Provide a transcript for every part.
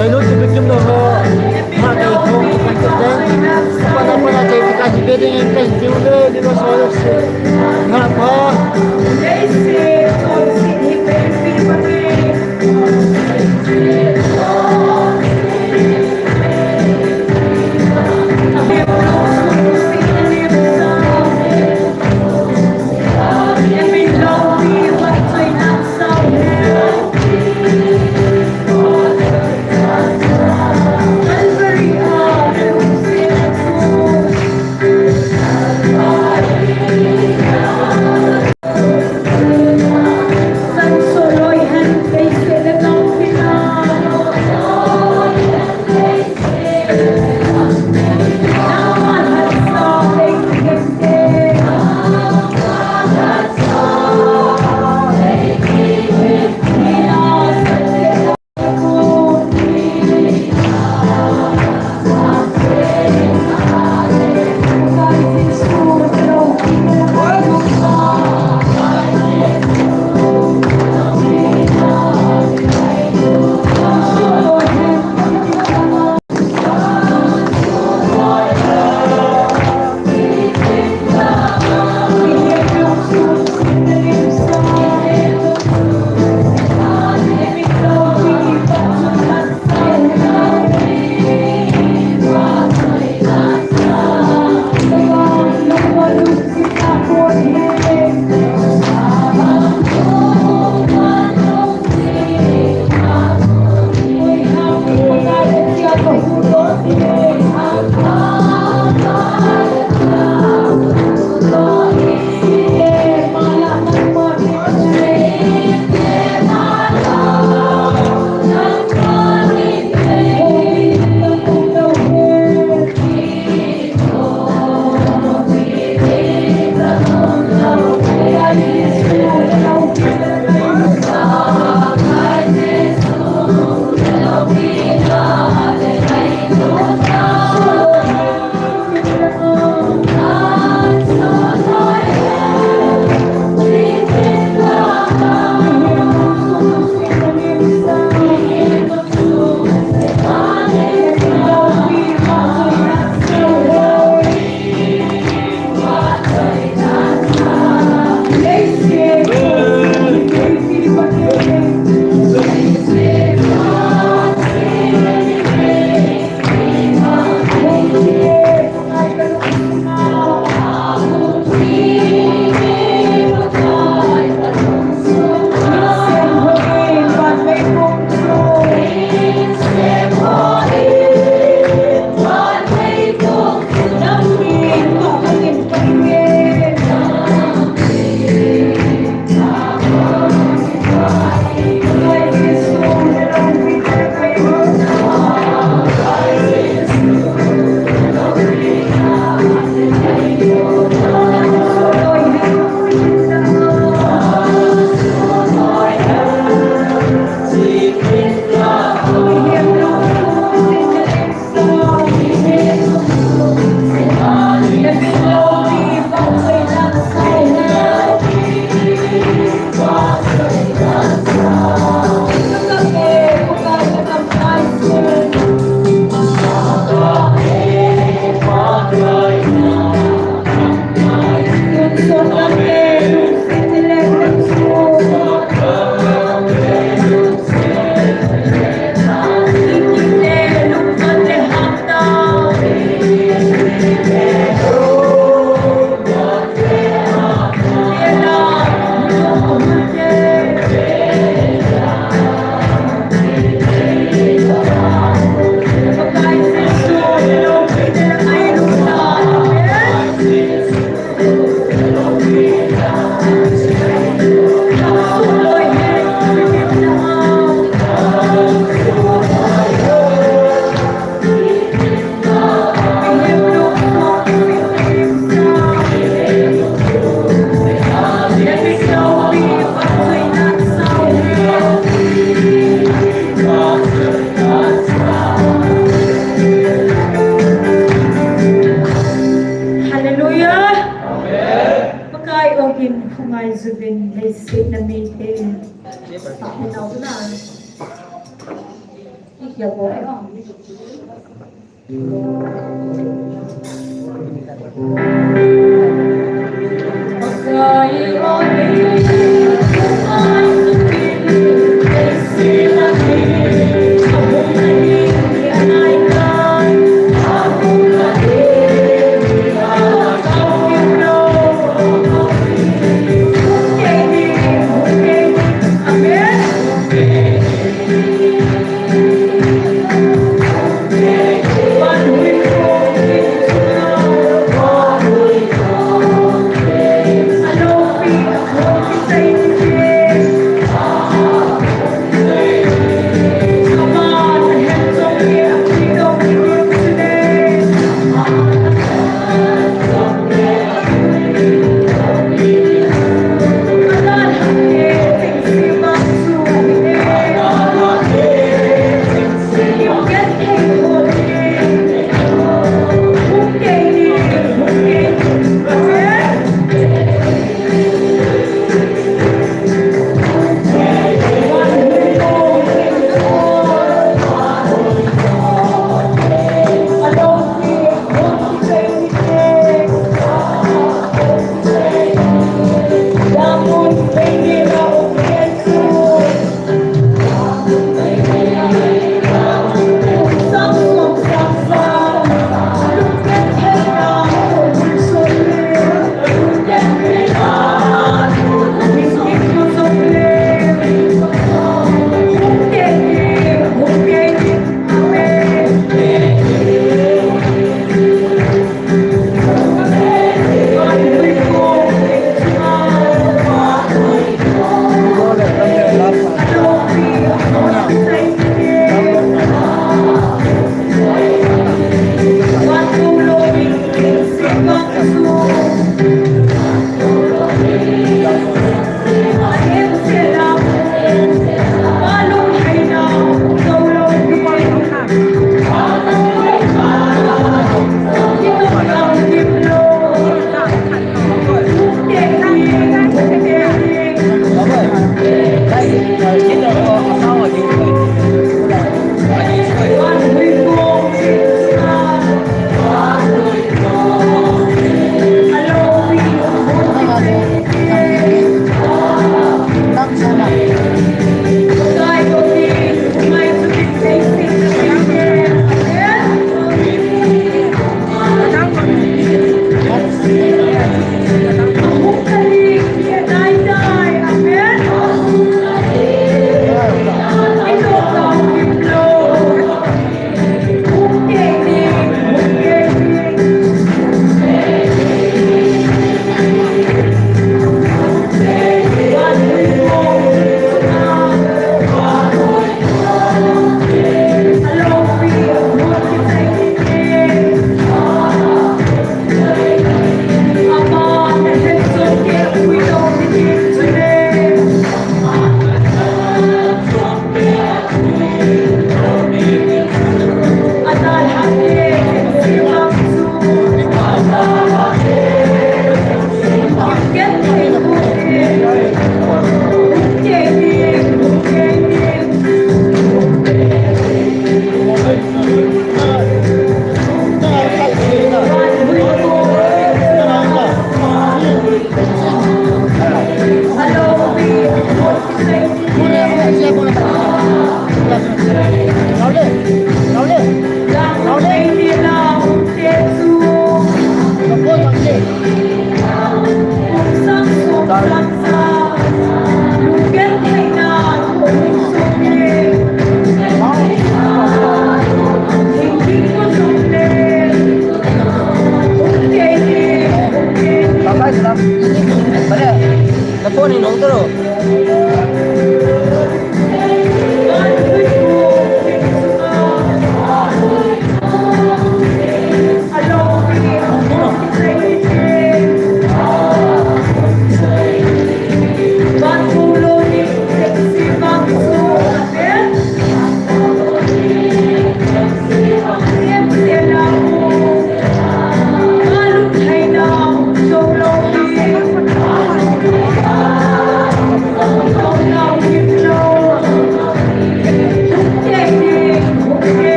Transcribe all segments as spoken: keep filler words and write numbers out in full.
Hello, to bikim lo ho. Ha, nei thong kan te. Pana pana te ka ji be ding ka ji le ni lo so lo se. Ha pa.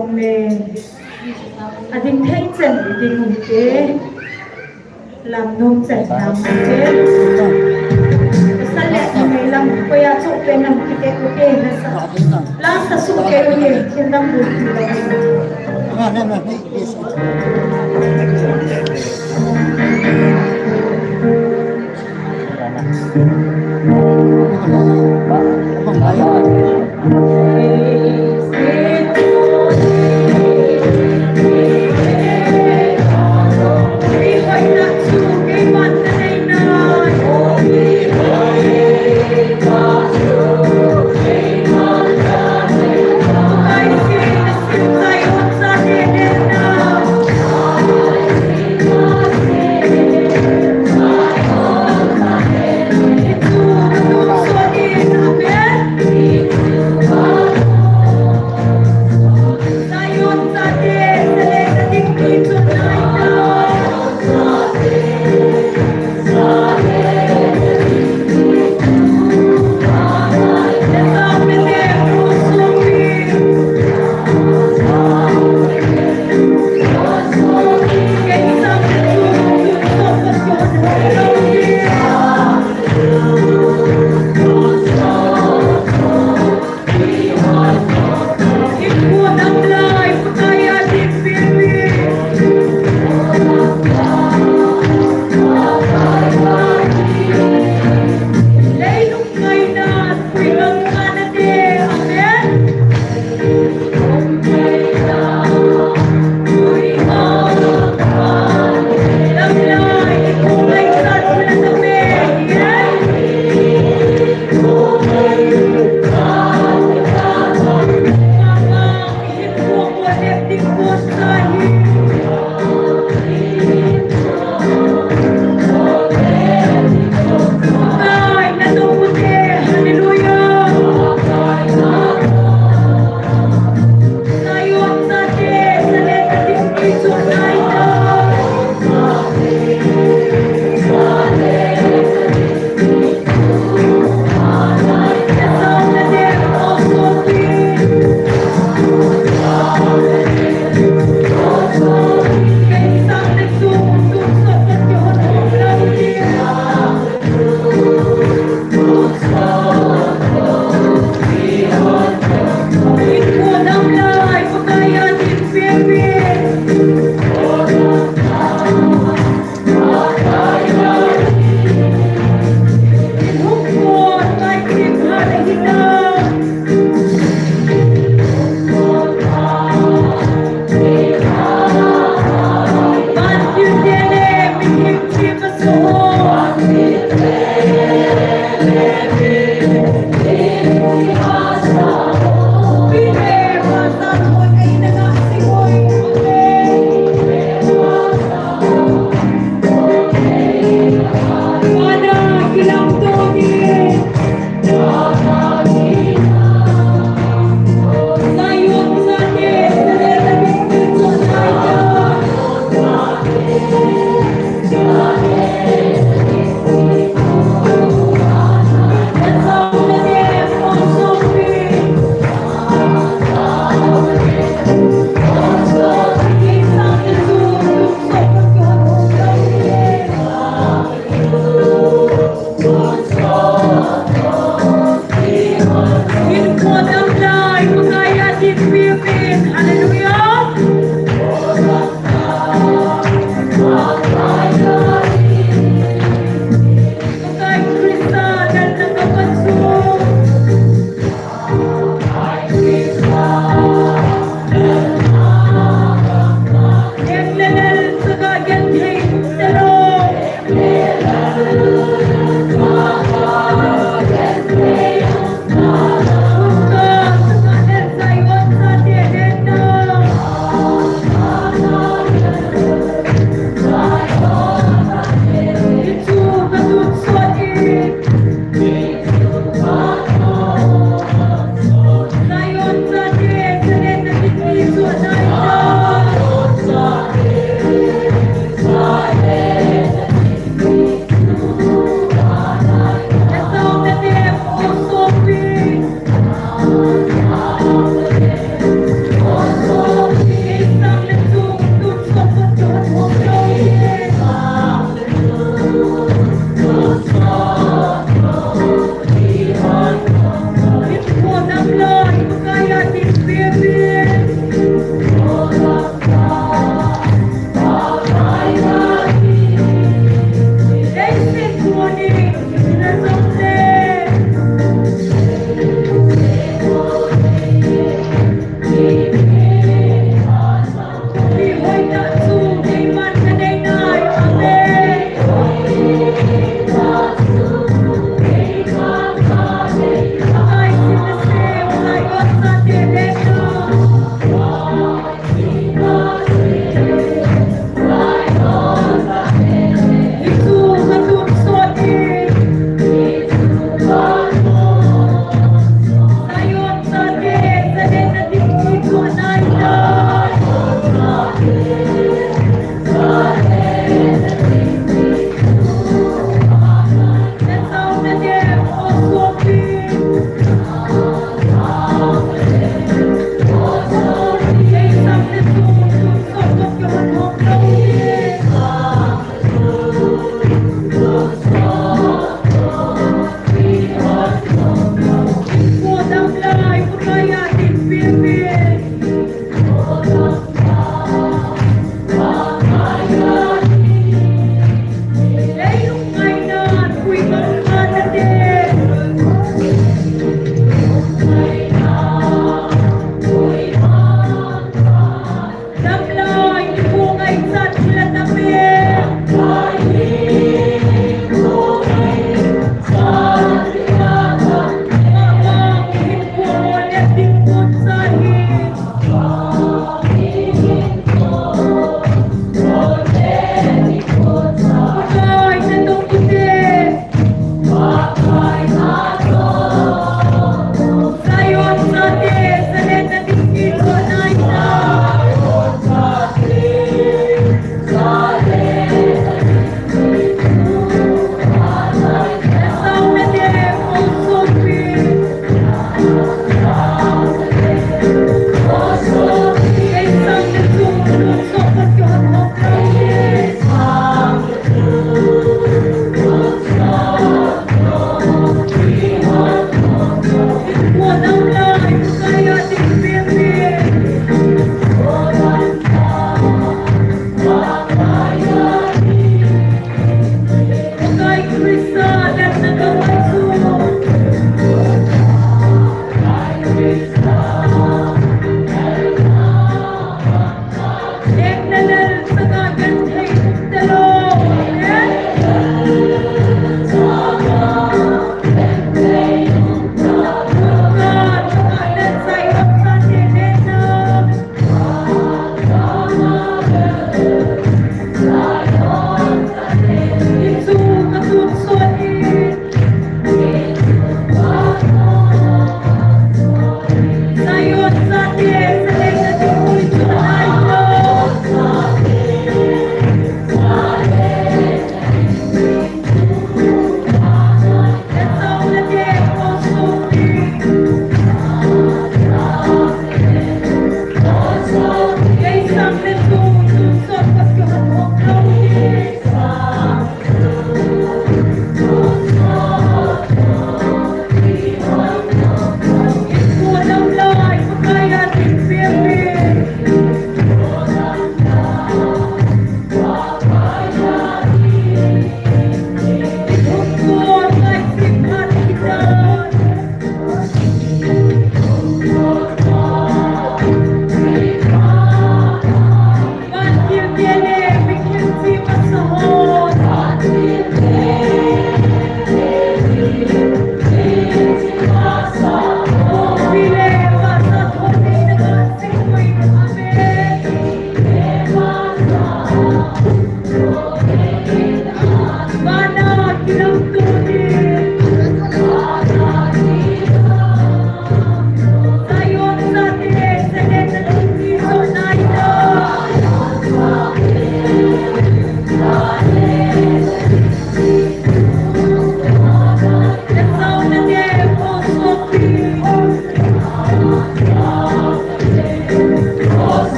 Amen. Ading thei chen ding te. Lam nom chen lam te. Sa le ni me lam ko ya chu pe nam ki te ko te na sa. La sa su ke ni thil dam bu ki.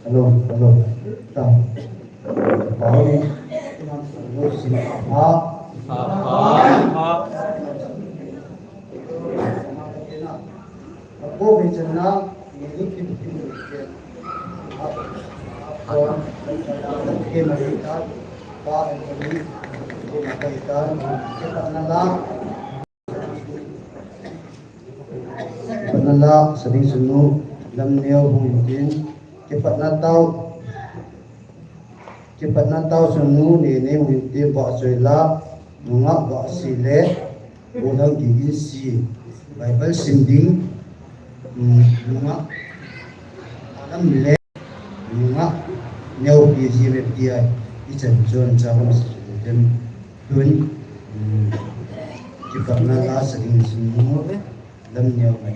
Hello, hello. Ta. Pau ni. Ha. Ha, ha, ha. Apo ni channa, ni ni kin kin kin. Apo, kin kin kin. Pa ni kin kin kin. Kin kin kin. Kipatna la, Sading Sunu, Lamneo hung in tin, kipatna tao, kipatna tao Sunu, Nene hung in tin, Vahchoi la, nungah Vahsi le, Bolhang Gi in si, Bible sim ding, mm, nungah, Alam le, nungah, neo pi ji me pi ai, i chan chon cha hung si, dem, tun, mm, kipatna la, Sading Sunu, Lamneo mai.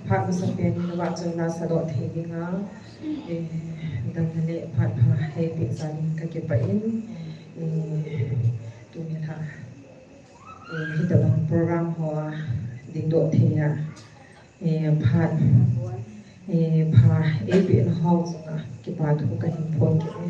Phat masapen in Vahchoi la sadoh thei dinga, eh, damna le phat pha eipeh jal in kakipah in, eh, tuni la, eh, hitabang program ho a dingdoh thei a, eh, phat, eh, pha eipeh na ho chunga kipa thu kahin phong kit e.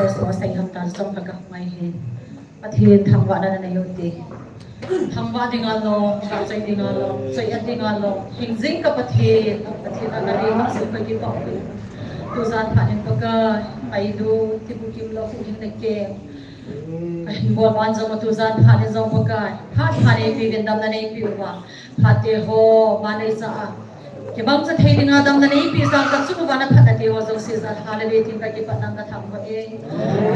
Jesu asei ham ta chom khat ka ngai hi. Pathen thangvahna nanei u te. Thangvah dinga lom, vahchoi dinga lom, choi-at dinga lom, hingjing ka Pathen, Pathen a nari ma su ka kipah u. Tujan phat in Pakai, pai du, ti bu kim lo, hu hin na ke. Ka hin bol ban jong tujan phat in jong Pakai, phat phat in eipe uvin damna neipe uva. Phat te ho, ma nei sa a. Kibang cha thei dinga damna neipe jong ka chung uva na phatna te ho jong si jat hallelujah tin ka kipah nang ka thangvah e.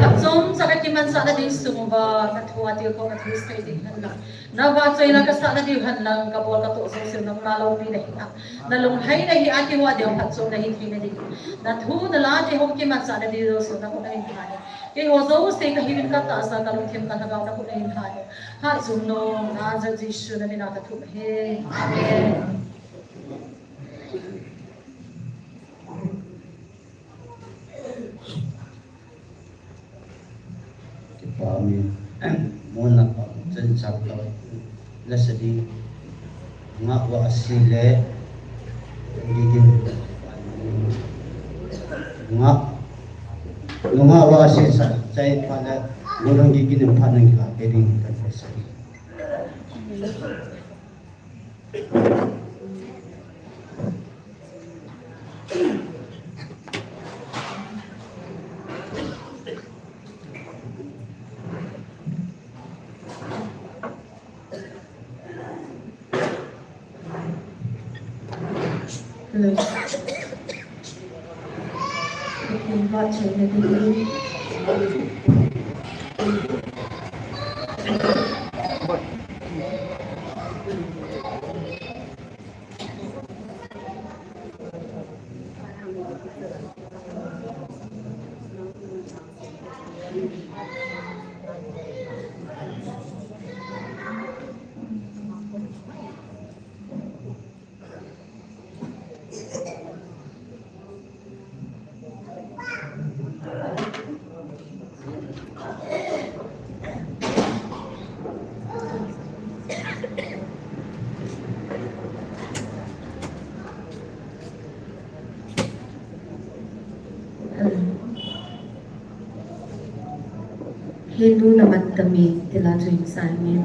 Phat chom cha ka kimanchah na ding sung uva, ka thu a til ko ka thu sei ding hen lang. Na vahchoi na ka sah na ding hen lang, ka bol ka toh jong si nang na loupi na hi a. Na lunglhai na hi a kiho a ding phat chom na hi thei na ding. Na thu na la te ho kimanchah na ding jong si nang na hin ha. Keiho jouse ka hiuvin ka tahsa ka lungthim ka lhagao na khut a hin lhai. Hatchungnung nung Nazareth Jesu na min a ka thum ahi. Amen. Kipa min, mona pa, chen chak ta, la sa ding. Ngah uva ahsi le, gigin. Ngah, ngah uva ahsi sa, chai pha le, ngulung gigin pha nang ka, kei ding ka sa. Hello. Pathen vahchoina dingin. Hindu na mat tami tila tuing sai mi.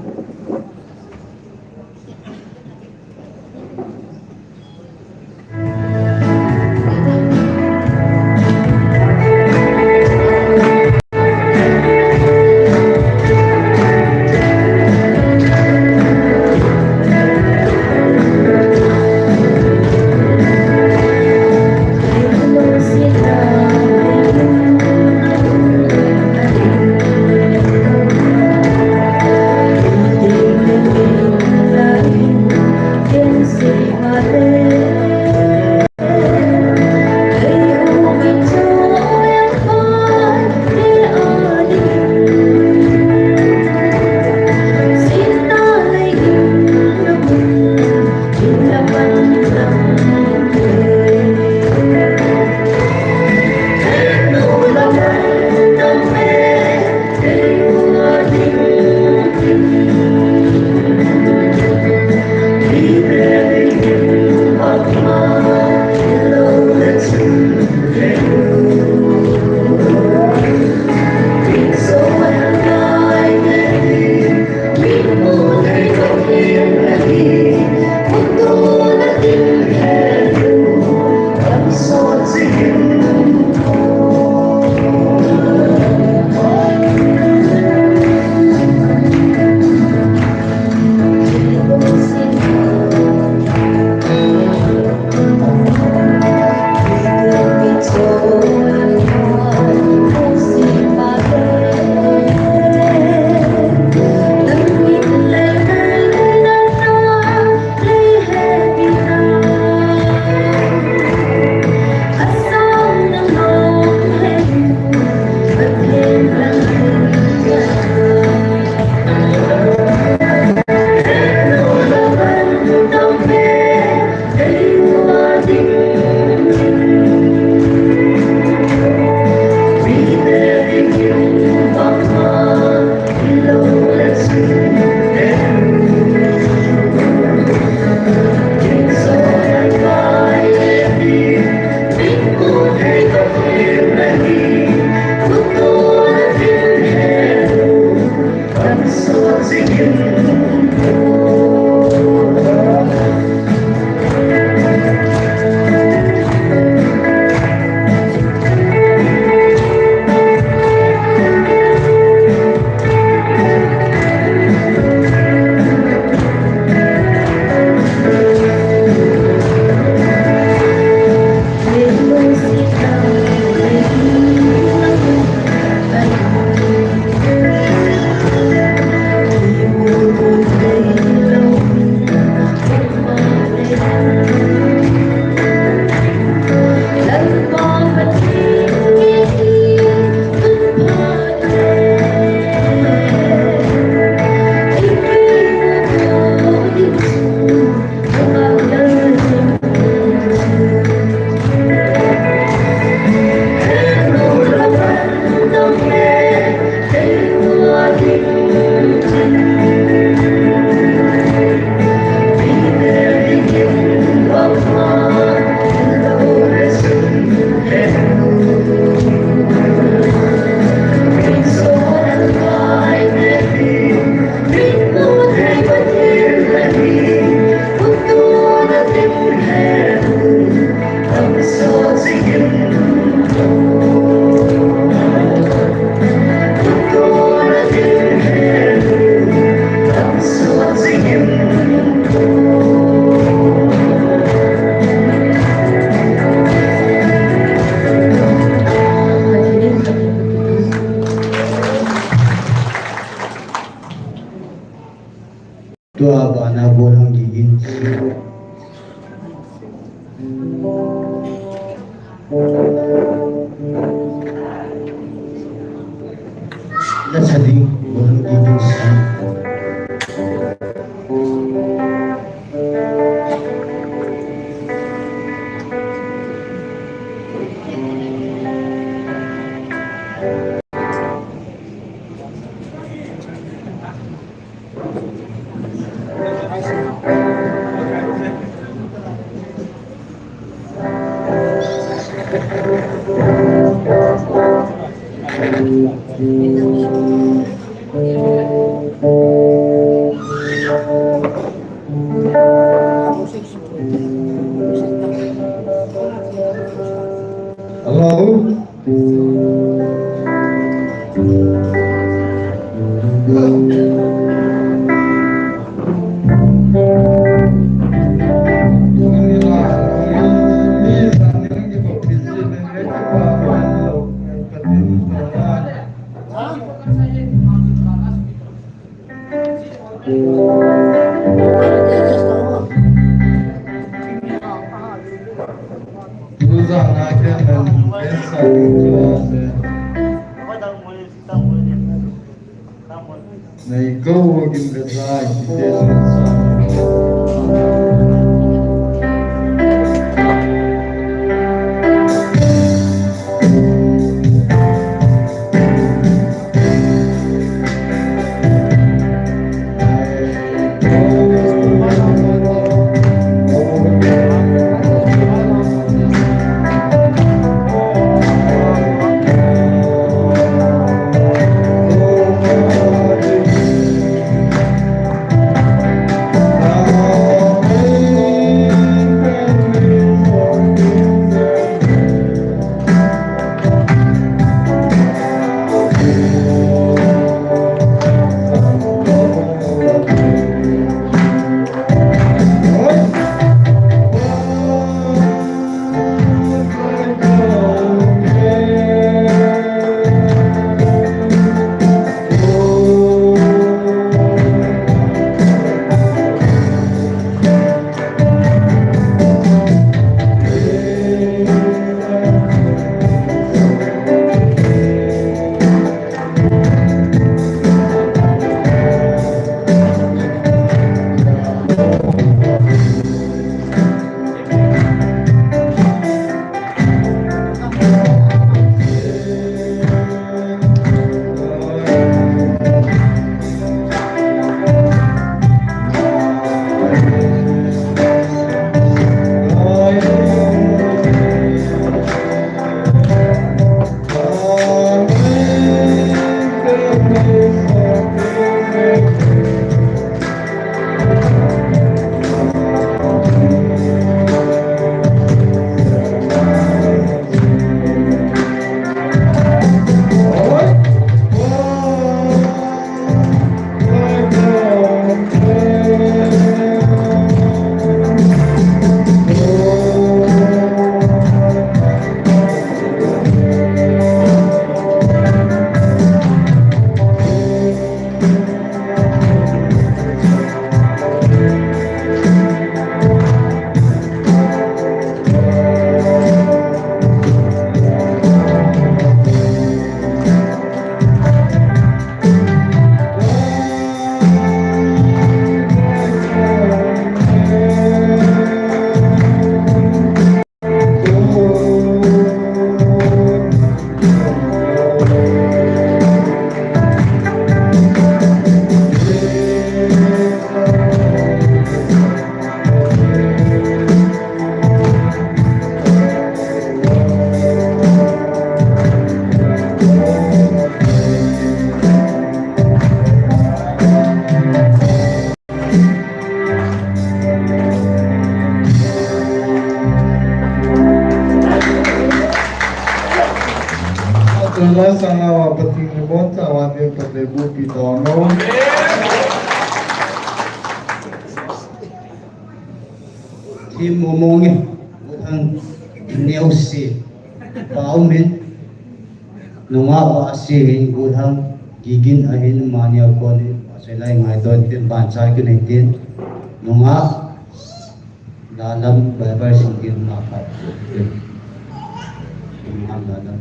Tua bana bol hung gigin. La sa ding bol hung gigin sa. Hello. Lai sanga wa Pathen in abonchauvin phatthei boh pi tahen. Thim mong mong e, Guthang neo si, pa um in, nunga wa si hin Guthang gigin ahin mani a kon in, wa se lai ngai don tin ban cha kin tin, nunga Lalam, Bible sing din ma khat. Nunga Lalam.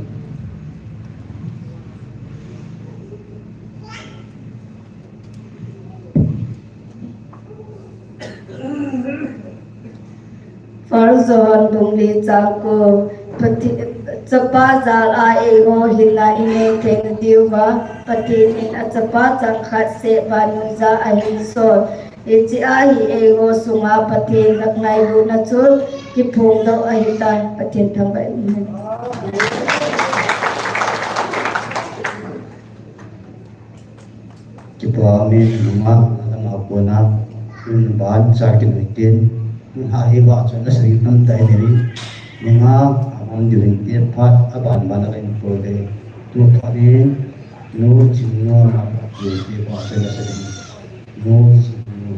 First John bung li chang ko, Pathe-, chapa jal a eiho hinna inei theina diuva, Pathen in achapa changkhat seh vannoi a ahin sol. Hiche a hi eiho sunga Pathen ngailutna chu kiphongdoh ahitai. Pathen thangvah in. Kipa min nunga, nunga kona, nun ban cha kin tin, nun ha hi wa chun na sari nam tai ni, nunga, amam di rin tin, phat, aban ban a kan po de, tu phat ni, nu chin nu ma phat ni, ti pa se na sari, nu chin nu.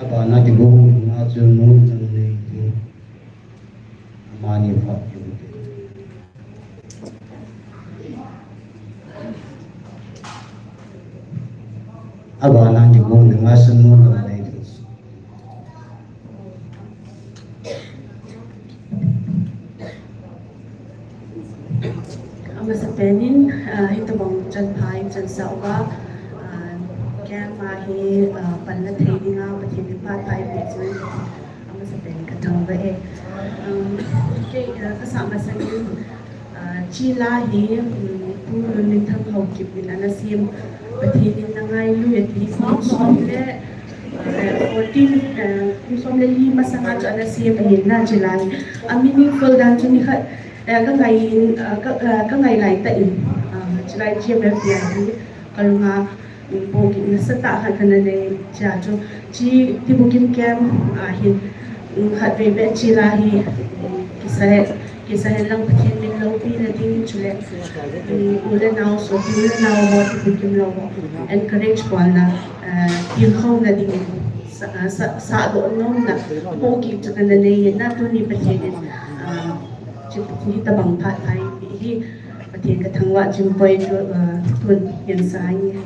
Aban a ki bu, nunga chun nu chan ni, ti, amani phat ni, ti. Abana kibol ding a sanu lam nei ding. Amasapen in, ah, hitobang chanphai chansah uva, ah, camp a hi, ah, panla thei dinga Pathen in phat pha eipeh chu. Amasapen kathangvah e. Um, kei, uh, kasah masang in, uh, hiche la hi, um, Pu Lunminthang Haokip in ana sem. Pathen in nangailui ati, kum som le, uh, fourteen, uh, kum som le li masanga chu ana sem ahin na hiche la hi. A meaningful dan chu nikhat, uh, kangai in, uh, ka, uh, kangai laitah in, uh, hiche la hi G M F D hi kalunga Pu Gin nasatah khat kana nei chia chu, hiche Tibukim camp a hin, um, khatvei beh hiche la hi, um, kisa hen, kisa hen lang Pathen min loupina ding chule, um, u le nao, sopi u le nao ho, Tibukim lou ho, encourage bolna, uh, tilkhouna ding, sa, sa, sahdoh nomna, Pu Gin chu kana nei na tuni Pathen in, uh, hiche, hitabang phat pha eipeh hi, Pathen kathangvah jing poi chu, uh, tun hin sa nge.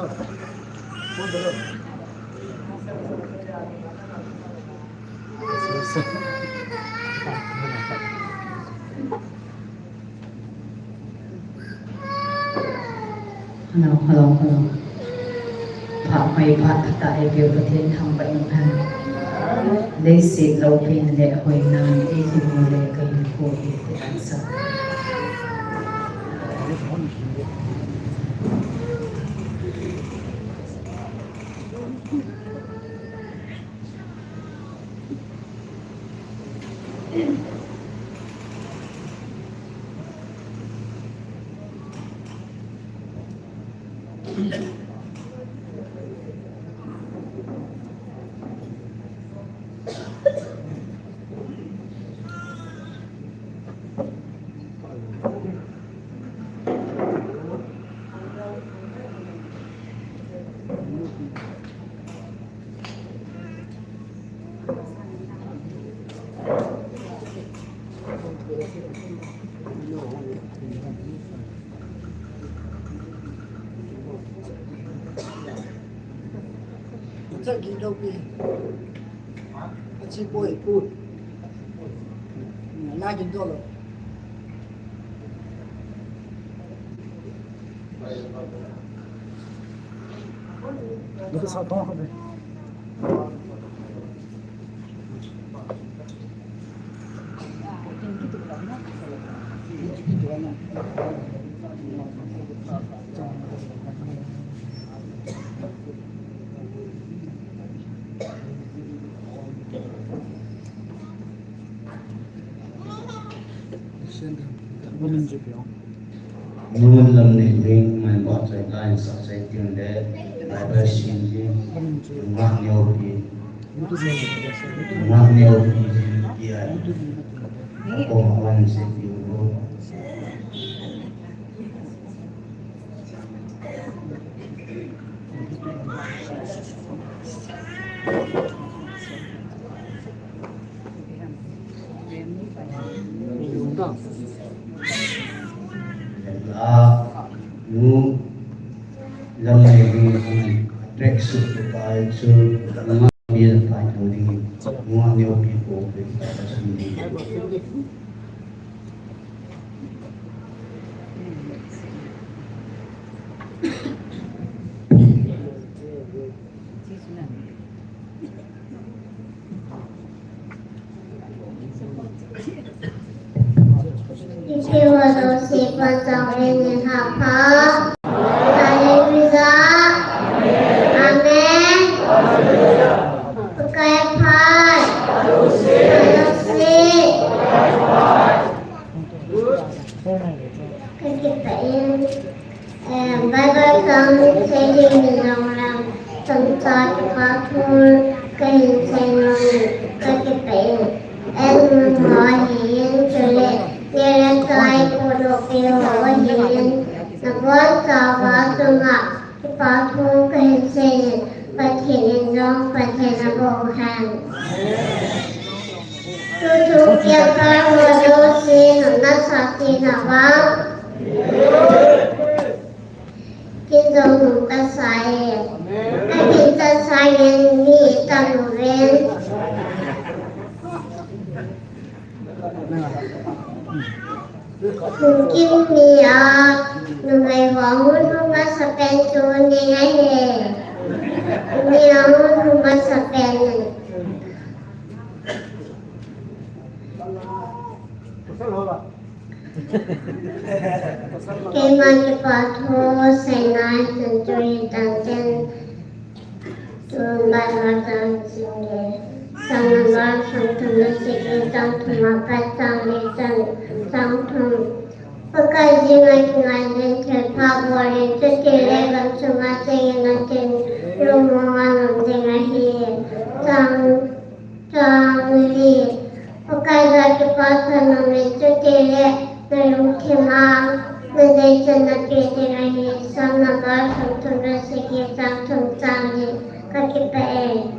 Hello, hello, hello. Phat mai, phat phatah eipeu Pathen thangvah in hen. Leiset loupina le hoinana eihin mu le kahin kou e ti answer. Nun lam nei ding mai ba chai ka in sa chai tin le Bible sim ding. Nunga neo pi. Nunga neo pi ding ki ai. Ko ma wan se pi u. Iti wa do si pa chang en ni ha pa. Hallelujah. Amen. Pakai pai. Hallelujah. Ka kipah e. Eh, Bible chang sei ding ni jong leng, chomcha kipa thu kahin sei nom in, ka kipah e. Elmun ho ahin, chule, Nehemiah Pu Lopi ho ahin, nabonchauva chunga kipa thu kahin sei in, Pathen in jong phatthei naboh hen. Tutu kipa ho jouse nopsa tina vang. Kin jong nung kasa e. Ka kin kasa e, mi ta nu ven. Kin mi a, numei ho mun hung masa pen chu ni ahi. Mi a mun hung masa pen. Keiman kipa thu seina chun chu hi tan ten, tun Bible chang sim le. Psalm number somthum le sagi, chang thum apat, chang li chan, chang thum. Pakai jing'a kingai den thilpha bol in, chutile gamsunga cheng in atin, lungmong a um ding ahi. Chang Chang li. Pakai jal kipa thanom in, chutile nalungthim a nadeichan napeh ding ahi. Psalm number somthum le sagi, chang thum, chang li. Ka kipah e.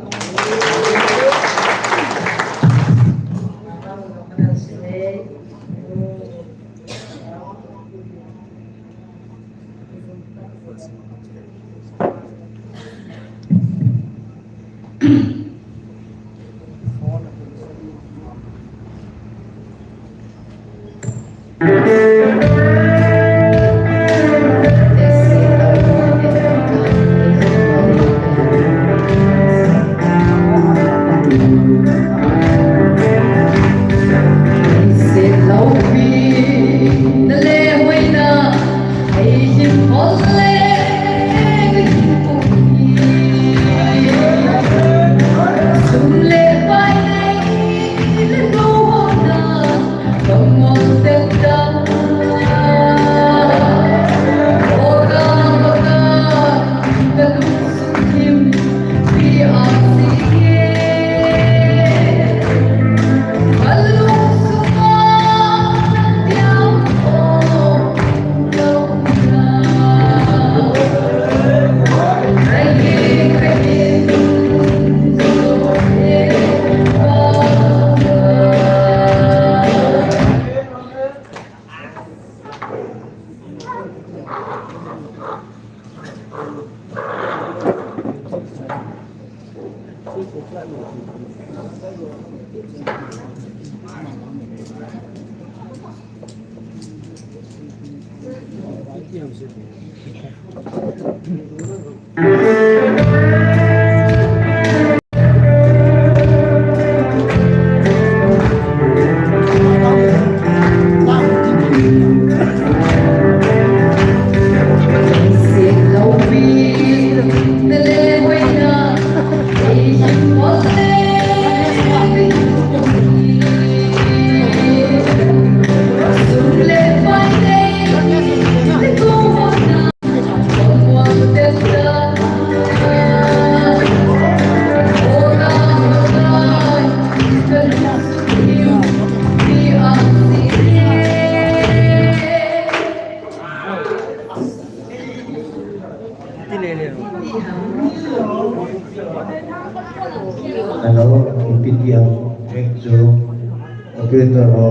Hello, P T M, check two, operator ho.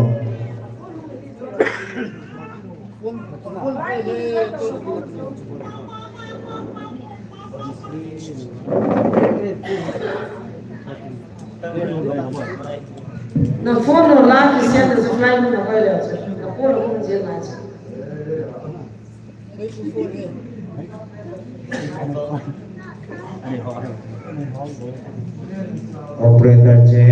Na phone no la ki send the flight no na pai le. Na phone no je na. Operator che.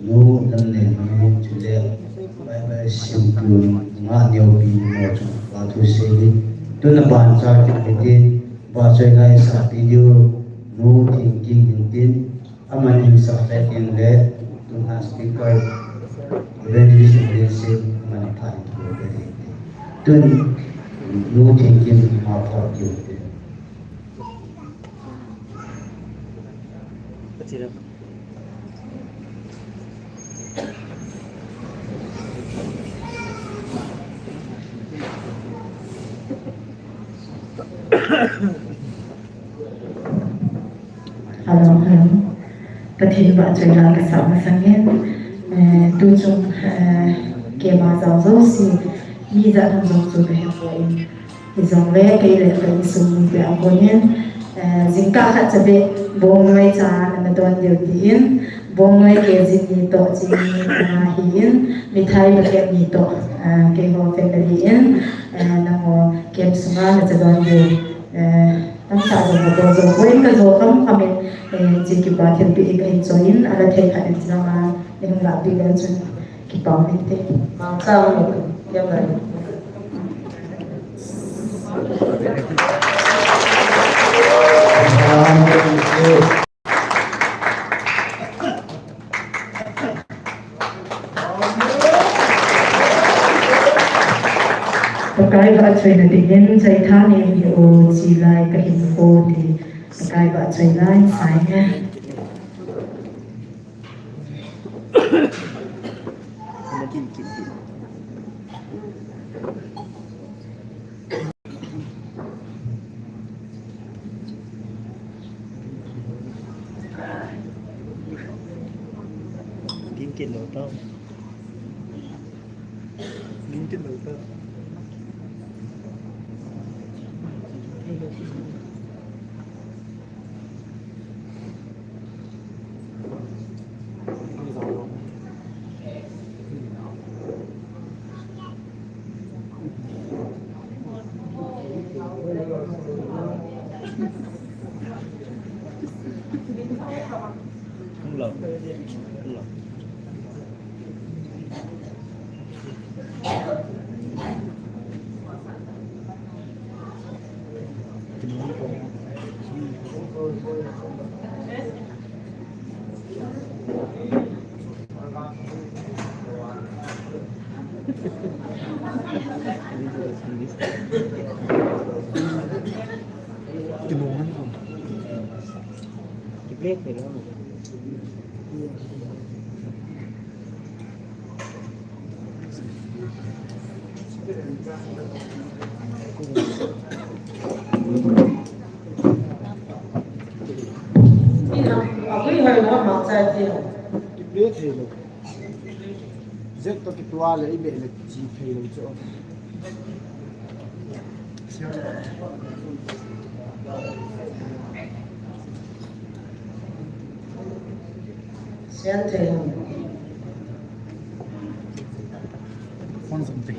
Nu Lamneimu chule Bible simtu nga neopi mo chu pa thu sei. Tuna ban cha ki miti ba choi lai sa video nu Thingking hin tin. Amani sa pe tin le, tuna speaker, evangelist in le se, amani pha in thu pe tin. Tun, nu Thingking ma pha tin. Hello, hello. Pathen vahchoila kasah masangin, eh, tuchung, eh, keima jao jouse, mi jat ham jong chu kahepoi. Hijongle kei le ka insung mite a konin, eh, jingkah khat chabeh Bongnoi cha ana don diu tin, Bongnoi kg ni toh chini nga hin, mithai bucket ni toh, eh, keiho family in, eh, nangho camp sunga nacha don diu, eh, Tamtah jong kabol jou poi, kajo khamkham in, eh, hiche kipa thilpeh hi kahin choi in, ala thei khat in chulanga, nei hung lahpeh leu chun kipa um inte. Mangcha um in, kipa um in. Pakai vahchoina dingin, Chaitha Neo hi o, chi lai kahinkho ti, Pakai vahchoina in sai nge. Ging kit lou tau. Ging kit lou tau. Zet toh kituah le i beh le chi thei lou chu. Sian thei lou. Phone sum te.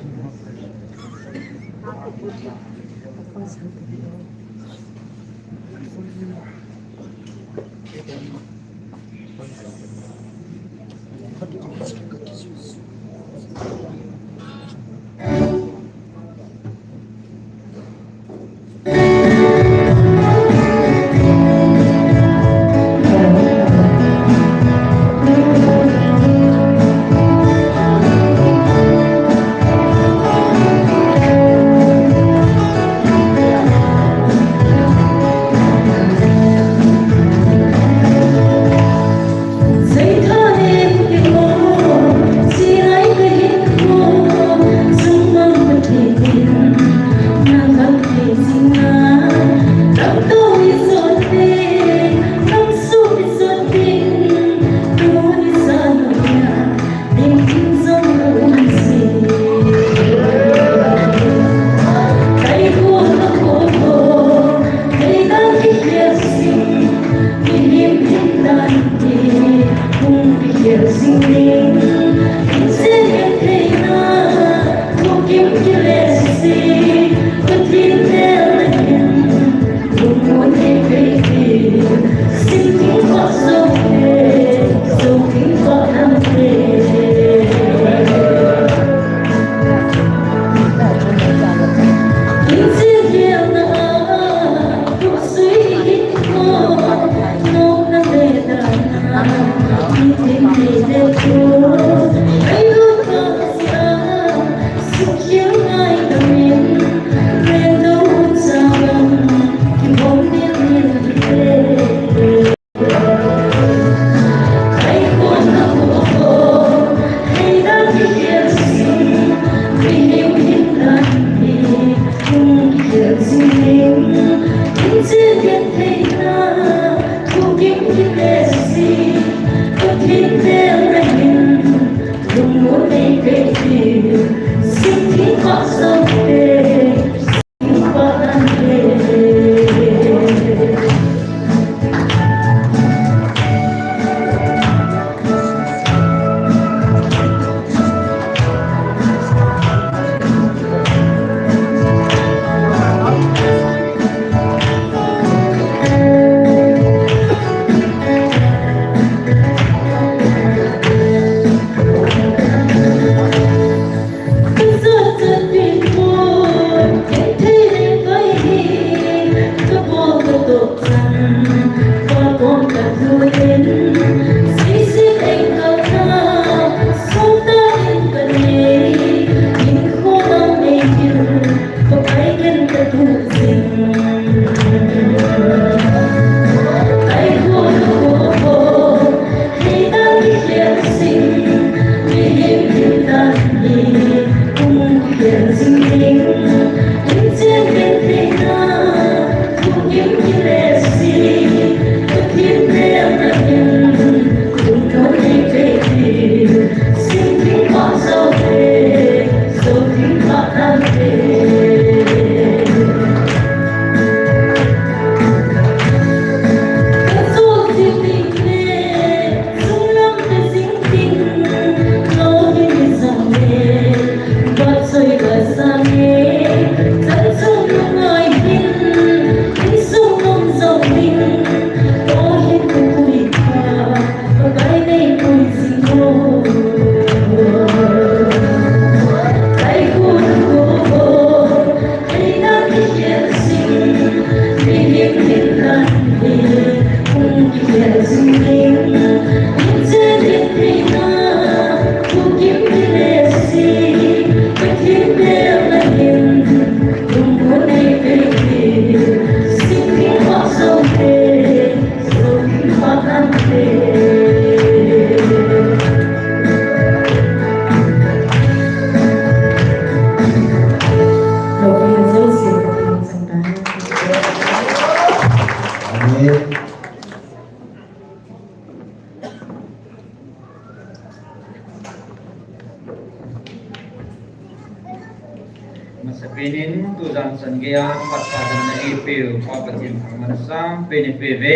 Masapen in tujan chan geiya phatthei damna eipeu Pa Pathen thangvahna sangpen ipeuve.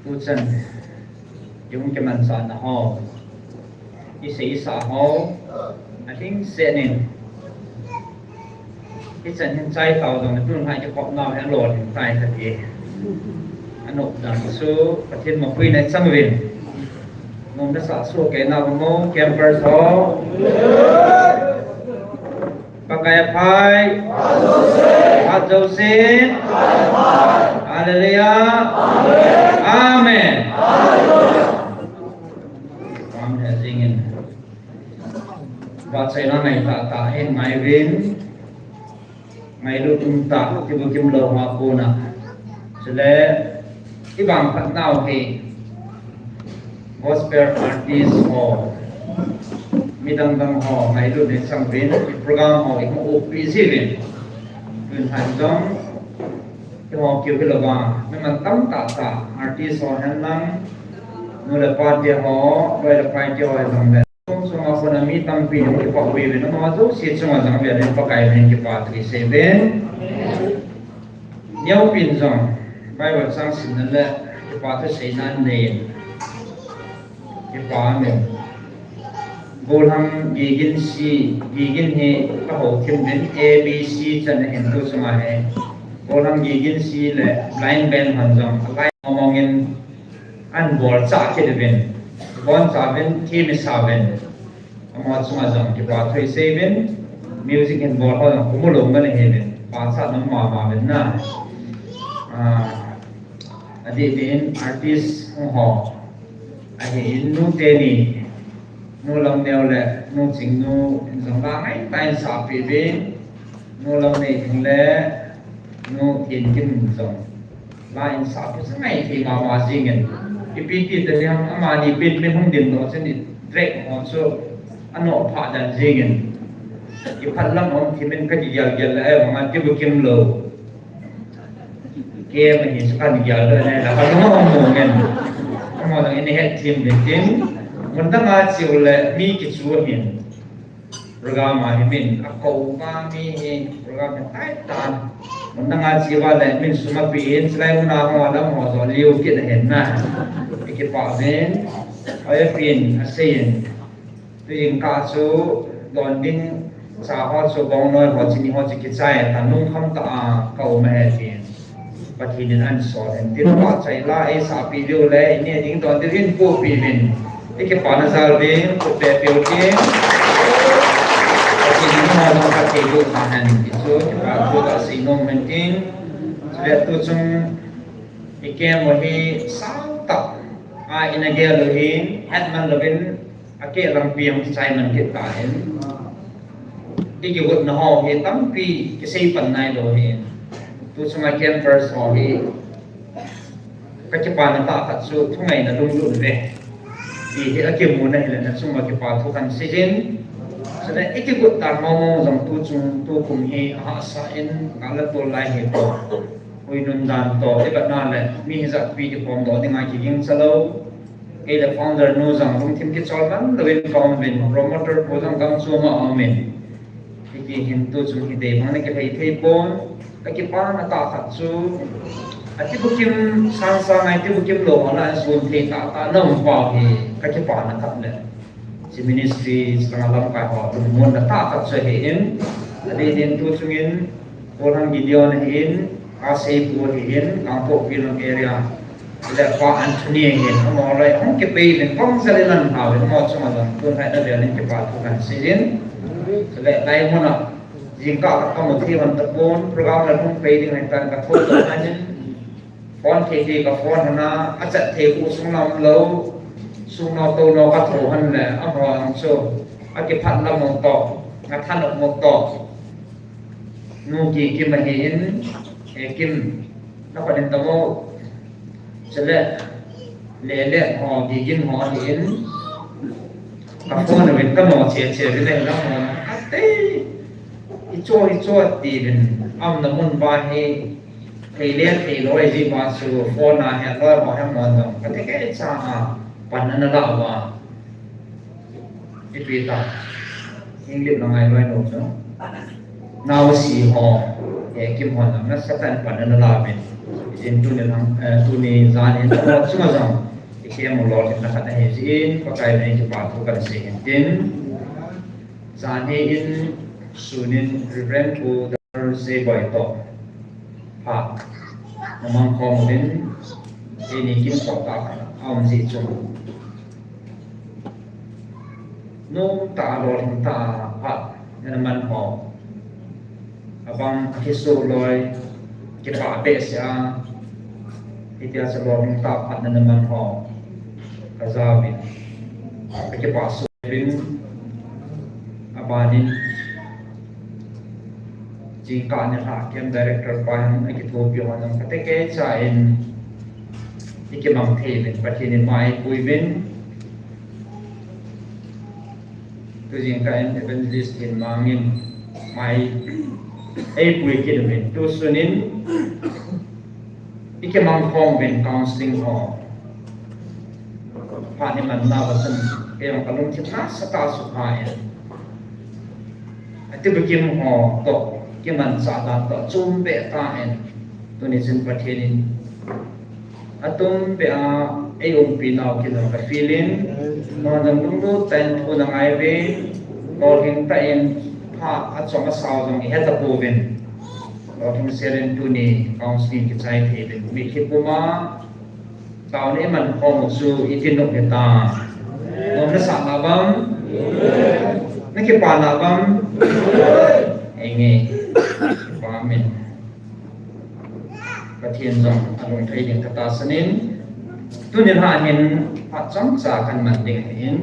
Tuchan ihung kimanchahna ho, isei isah ho, alhingset in hichan hin chai tao jongle tun lhah kikhopnau hi alolhing tai kati. Anop dan chu Pathen mapuina ichang uvin. Nomna sah soh kei nau mo, campers ho. Pakai aphai. Phat jousen. Hallelujah. Amen. Amen. Vahchoina ngai tahtah hin ngai uvin. Ngailut umtah, tibukim lou ho a kona. Chule, ivangphat nau hi gospel artist ho, midang dang ho, ngailut in ichang uvin, program ho ihung upi jiuvin. Tun han jong, eiho keu hilouva, mi mantam tahtah, artist ho henlang, nu le pa te ho, loi le pai te ho henlang le. Sung sunga kona mi tampi in kipah uve, amaho jouse chunga jong avel in Pakai min in kipa thu isei uvin. Neopin jong Bible chang simna le kipa thu seina anei in. Kipa min. Golhang Gigin C, Gigin hi kahou thim uvin A B C chan ahin tu chunga hi. Golhang Gigin C le blind band hon jong alai mong mong in Ahin bolchah kit uvin, boncha uvin, thim isa uvin. Amaho chunga jong kipa thu isei uvin, music hin bol ho jong kimu lou ngan ahi uvin, pachat nom mama uvin na. Ah, adeh deh in artist hung ho. Ahin nu teni, nu Lamneo le nu Chingnu in jong la ngai tah in sahpeh uvin, nu Lamneithing le nu Thenkim in jong. La in sahpeh chu ngai thei mama jingin. Ipi ti tah ding ham, amani pen pen hung dimdoh chun i track ho chu anoh phah dan jingin. Iphat lam um thim in kakigel gel le, eh, manga kibukim lou. Kem ahi chu kagel le, eh, la kalung ahung mong in. Amaho jong in het thim ding tin. Mun dang a cheu le mi kichu hin program a hi min a ko pa mi hi program hi tai ta. Mun dang a cheu va le min sum a pi hin chulai mun a ho lam ho jo liu kit a hin na. I kipa vin. Ai pin a sei in. Tu jing ka chu don ding cha ho chu bong noi ho chini ho chu kichai ta nung kham ta a ka um he tin. Pathen in an so en tin pa chai la e sa pi liu le ni ding don ding in pu pi min. I kipa na jal ding pu pe pe u tin. Pathen in ho no ka te lu ta han ki chu kipa tu ka si nom men tin. Chule tu chung i ke mo hi sa ta a in a gel u hin het man lo vin. A ke lampi hung kichai man kit ta in. I kigotna ho hi tampi kisei pan nai lo hi. Tu chunga campers ho hi ka kipana tah khat chu thungaina lunglut ve. Ti hi a kimuna hi le na chunga kipa thu kan sei jin. Chule i kigot ta mo mo jong tu chung tu kum hi a hahsa in ka la tol lai hi to. Ui nun dan to, i vat na le mi hi jat pi kipom do ding a kiging cha lo. Kei le founder nu jong lungthim kichol man lo in ka um vin, promoter pu jong gam chu ma um in. Hiti hin tu chung hi dei bang na kilhei thei pon, ka kipana tah khat chu. A ti bukim sang sang ai ti bukim lo na sun thei ta ta na um pa hi ka kipana khat le. Chi ministry, chi langa lamkai ho, lungmonna tah khat chu ahi in, a dei din tu chungin, Paul Hang Gideon ahi in, Kasei Paul ahi in, Kangpokpi lam area, le Pa Anthony ahi in, amaho lai, hung kipei in, kong jal in an hau in, amaho chunga jong, tun hai na vel in kipa thu kan sei in, le lai mun a, jingkah ka mu thei hon tapon, program la hung pei ding hai tan ka thou ta an in, Phone thei thei ka phone hon a, a chat thei khu sung lam lo, sung nau to nau ka tho hon le, amaho ang chu, a kiphat lam mo to, nga than mo to. Nu Gikim ahi in, he Kim, na pa din ta mo, chale, le le ho, Gikim ho ahi in, ka phone a vin ka mo che che vin le lam mo, ka te, i cho, i cho ti vin, am na mun ba hi, Thei le thei loi ji ma chu phone a he loi ma he mo jong. Ka te kei cha a pan ana la va. Ipi ta. English la ngai loi lo chu. Nau si ho. He Kim ho na na sa tan pan ana la min. In tu ni lang, eh, tu ni jan in tu chu ma jong. I ke mo lo tin na khat na he ji in. Pakai nei kipa thu kan sei hin tin. Jan hi in sun in Reverend Pu Sei boi to. Pha. Namang khom din. Ini kin to ta. Aum ji chu. Nung ta lo hin ta pha. Naman ho. Abang kisu loi. Kipa pe sia. Itia sa lo hin ta pha naman ho. Kajawin. Kipa su. Vin, abanin, jingkah ni lha kem director pa hin, akithopi ho jong, kate kei cha in, ikimang thei vin, Pathen in mai pui vin. Tu jingkah in evangelist in mangin, mai, ei pui kit vin. Tu sunin, ikimang khom vin counseling ho. Pha ni man na va chun, kei jong ka lungthim nasa ta su pha in. Ati bukim ho to, kiman sa dan to, chum be ta in. Tuni chun Pathen in. Atum be a, ei umpi nau kin ka feel in. No jong lunglut ta in thu na ngai ve. Lolhing ta in, pha a chom a sao jong i he ta po vin. Lolhing sel in tuni counseling kichai thei vin. Mi khi puma, Taona iman khom u chu iti nom hita. Nom nasa na bang? Na kipana bang? Enge. Amen. Pathen jong alung thei ding kata sanin. Tunin ha hin phat chomcha kan man ding hin.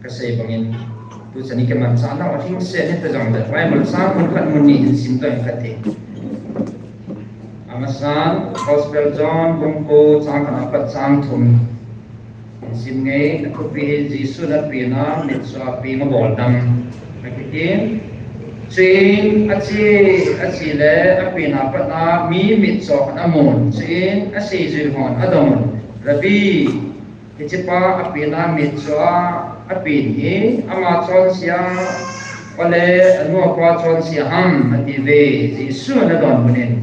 Kasei bangin, tuchan i kimanchah nau ahing seh ni ta jong le, Bible chang mun khat mun ni hin sim ta in kati. Amasan, Gospel John, bung ko, chang khat apat chang thum. Hin sim ngei, na thupi hi Jesu na pi na, mitsuapi na bol dam. Akiti, Chuin ache, ache le apen a pat a mi mitcho khat amun. Chuin aseijui hon adong un, Rabbi, hichepa apen a mitcho a apen hi ama chonse a, ole anu apa chonse ham, atiuve. Jesun adonbut in,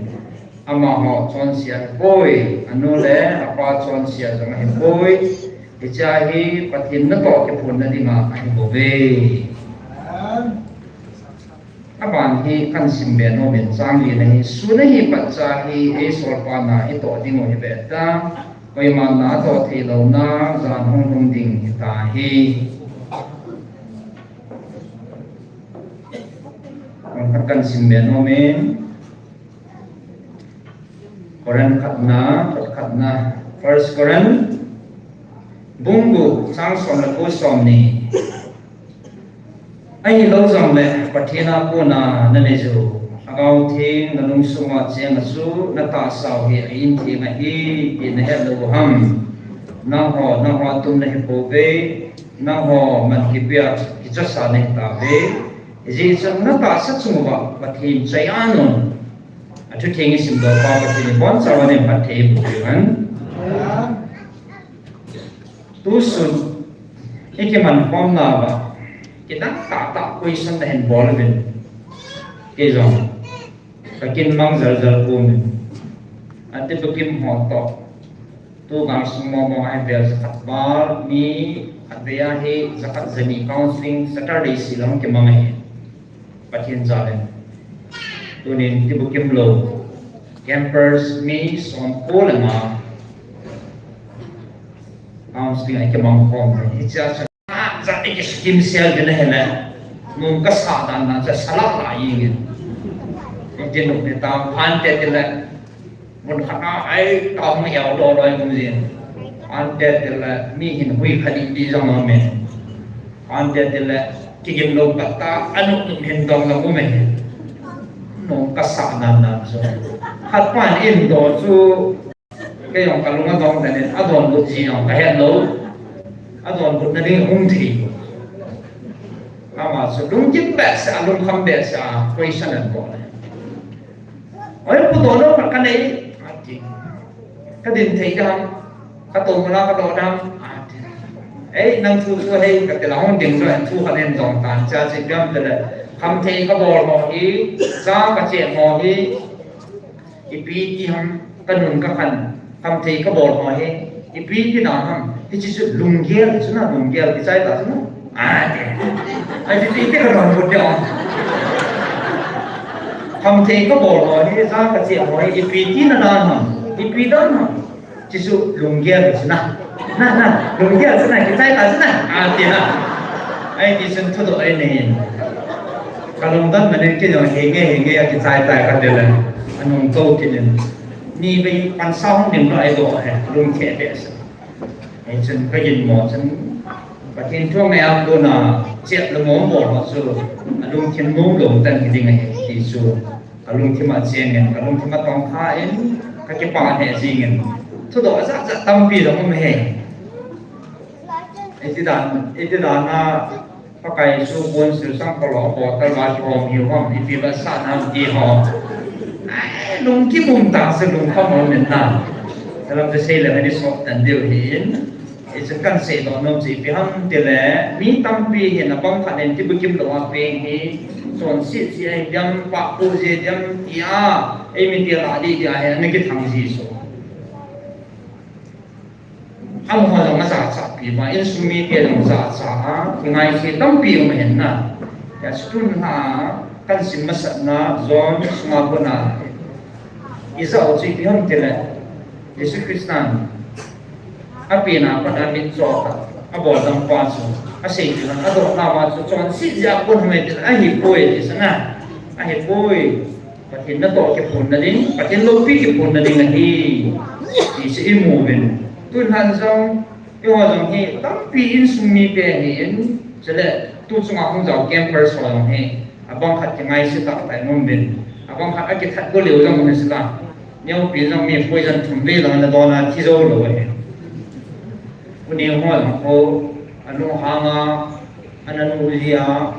amaho chonse ahipoi, anu le apa chonse jong ahipoi. Hichea hi Pathen natoh kiphonna dinga ahibouve. Aban hi kahin simbe nom in, chang lina hi, sun ahi patcha hi eisolpa na itoh diu ahi beh ta, koima na atoh theilouna jan hung lhung ding hitahi. Khat kahin simbe nom in, Corinth khatna, khatna, First Corinth, bung gup, chang som le ko, som ni. Ahilou jongle Pathen a kona nanei jiu, Lhagao Theng nalungsunga cheng a chu natahsau hi a-in theng ahi ti nahet lou ham? Nangho, nangho atum nahipouve, nangho man kipia kichosa nahitauve. Hijeh chun natahsa chung uva Pathen choi-an un. Athutheng isimdoh pa Pathen in ibonchauva nei phatthei boh hen. Tusun ikiman khomnauva kidang tahtah question nahin bol uvin. Kei jong kakin mang jaljal umin. Ati bukim ho toh. Tu gal sung mong mong ahi vel, jakhat val, mi khatvei a hi jakhat jani counseling Saturday sela kimang ahi. Pathen jal in. Tunin kibukim lou. Campers mi somko le nga counseling a kimang khom ahi. Hichea chu jat jat in kisukimsel uvin ahile, nung kasah dan dan chu salah lah jengin. Iti nung ni tam, phante tile, mun khat a ei tah hung eo lou lou um jin. Phante tile, mi hin hui kha ding ding jong aume. Phante tile, kigin lou khat ta, anung nung hin dong la um e. Nung kasah dan dan chu. Khat pan in do chu, Kei jong kalung adong dan in, adonbut ji jong kahet lou. Adonbutna ding hung thei. Ama chu lungkim behseh a, lungkham behseh a, question ahin bol e. Oi, pu, dohna khat kanei, ati. Kadin thei dam, katou muna kadoh dam, ati. Ei, nang thu chu hei, kati le hung ding chu, thu khat in dong tan, cha chi piam tile. Khamthei kabol ho hi, cha kache ho hi, ipi ti ham, kanun kakhan, khamthei kabol ho hi, ipi ti dan ham, hiche chu lunggel, chu na lunggel, kichai ta chu na. A, ti. Ai, ti, ti, ti kadonbut ding. Khamthei kabol ho hi, cha kache ho hi, ipi tina dan ham, ipi dan ham. Hiche chu lunggel chu na. Na, na, lunggel chu na, kichai ta chu na. A, ti na. Ai, ti chun thudoh einei in. Kalungdon manin kei jong henge, henge a kichai tai katile. Anung tou kit in. Nivei pansa hung ding lou ahi bou ahi, lungthim behseh. Hichun kaginmo chun, Pathen thu ngai a kona, chep le mong bol ho chu, alungthim nom lou tah in hiding ahi, ti chu. Kalungthim a chengin, kalungthim a tongkha in, kakipah lheh jengin. Thudoh ajat jat tampi jong um e. Iti dan, iti dan a, Pakai chu bon sil sang kolo, bottle va kihom hiu ham, ipi va sa nam ti ho. Ai, lungkim um tah se lungkham um in na. Salam te sei le mani sok tan diu hin. Hichun kahin seidoh nom chu ipi ham tile, mi tampi hin abang khat in kibukim lou a peng hi, chonset ji ahi diam, pahpo ji ahi diam, tia, eimi tia lah ding dia hi, ana kithang ji chu. Amaho jong ajachat pi ma, insung mite jong jachat a, kingaisih tampi um ahin na. Hia chu tun a, kahin sim masatna, John sunga kona, ijat u chu ipi ham tile, Jesu Christan, Apen a pat a mitcho khat abol dam pa chu, asei chu, adoh nauva chu, chonset jeh a kon ham tile, ahipoi ti chu na, ahipoi. Pathen natoh kiphonna ding, Pathen loupi kiphonna ding ahi, ti chu imu uvin. Tun han jong, eiho jong hi, tampi insung mite hi in, chule, tu chunga hung jao campers ho jong hi, abang khat kingaisih tah tah in um uvin, abang khat akithat go leu jong um in sila. Neopi jong mi poison thum vei lang ana don a thi jou lou ahi. U Neo ho jong kho, alunghang a, ana nu ji a,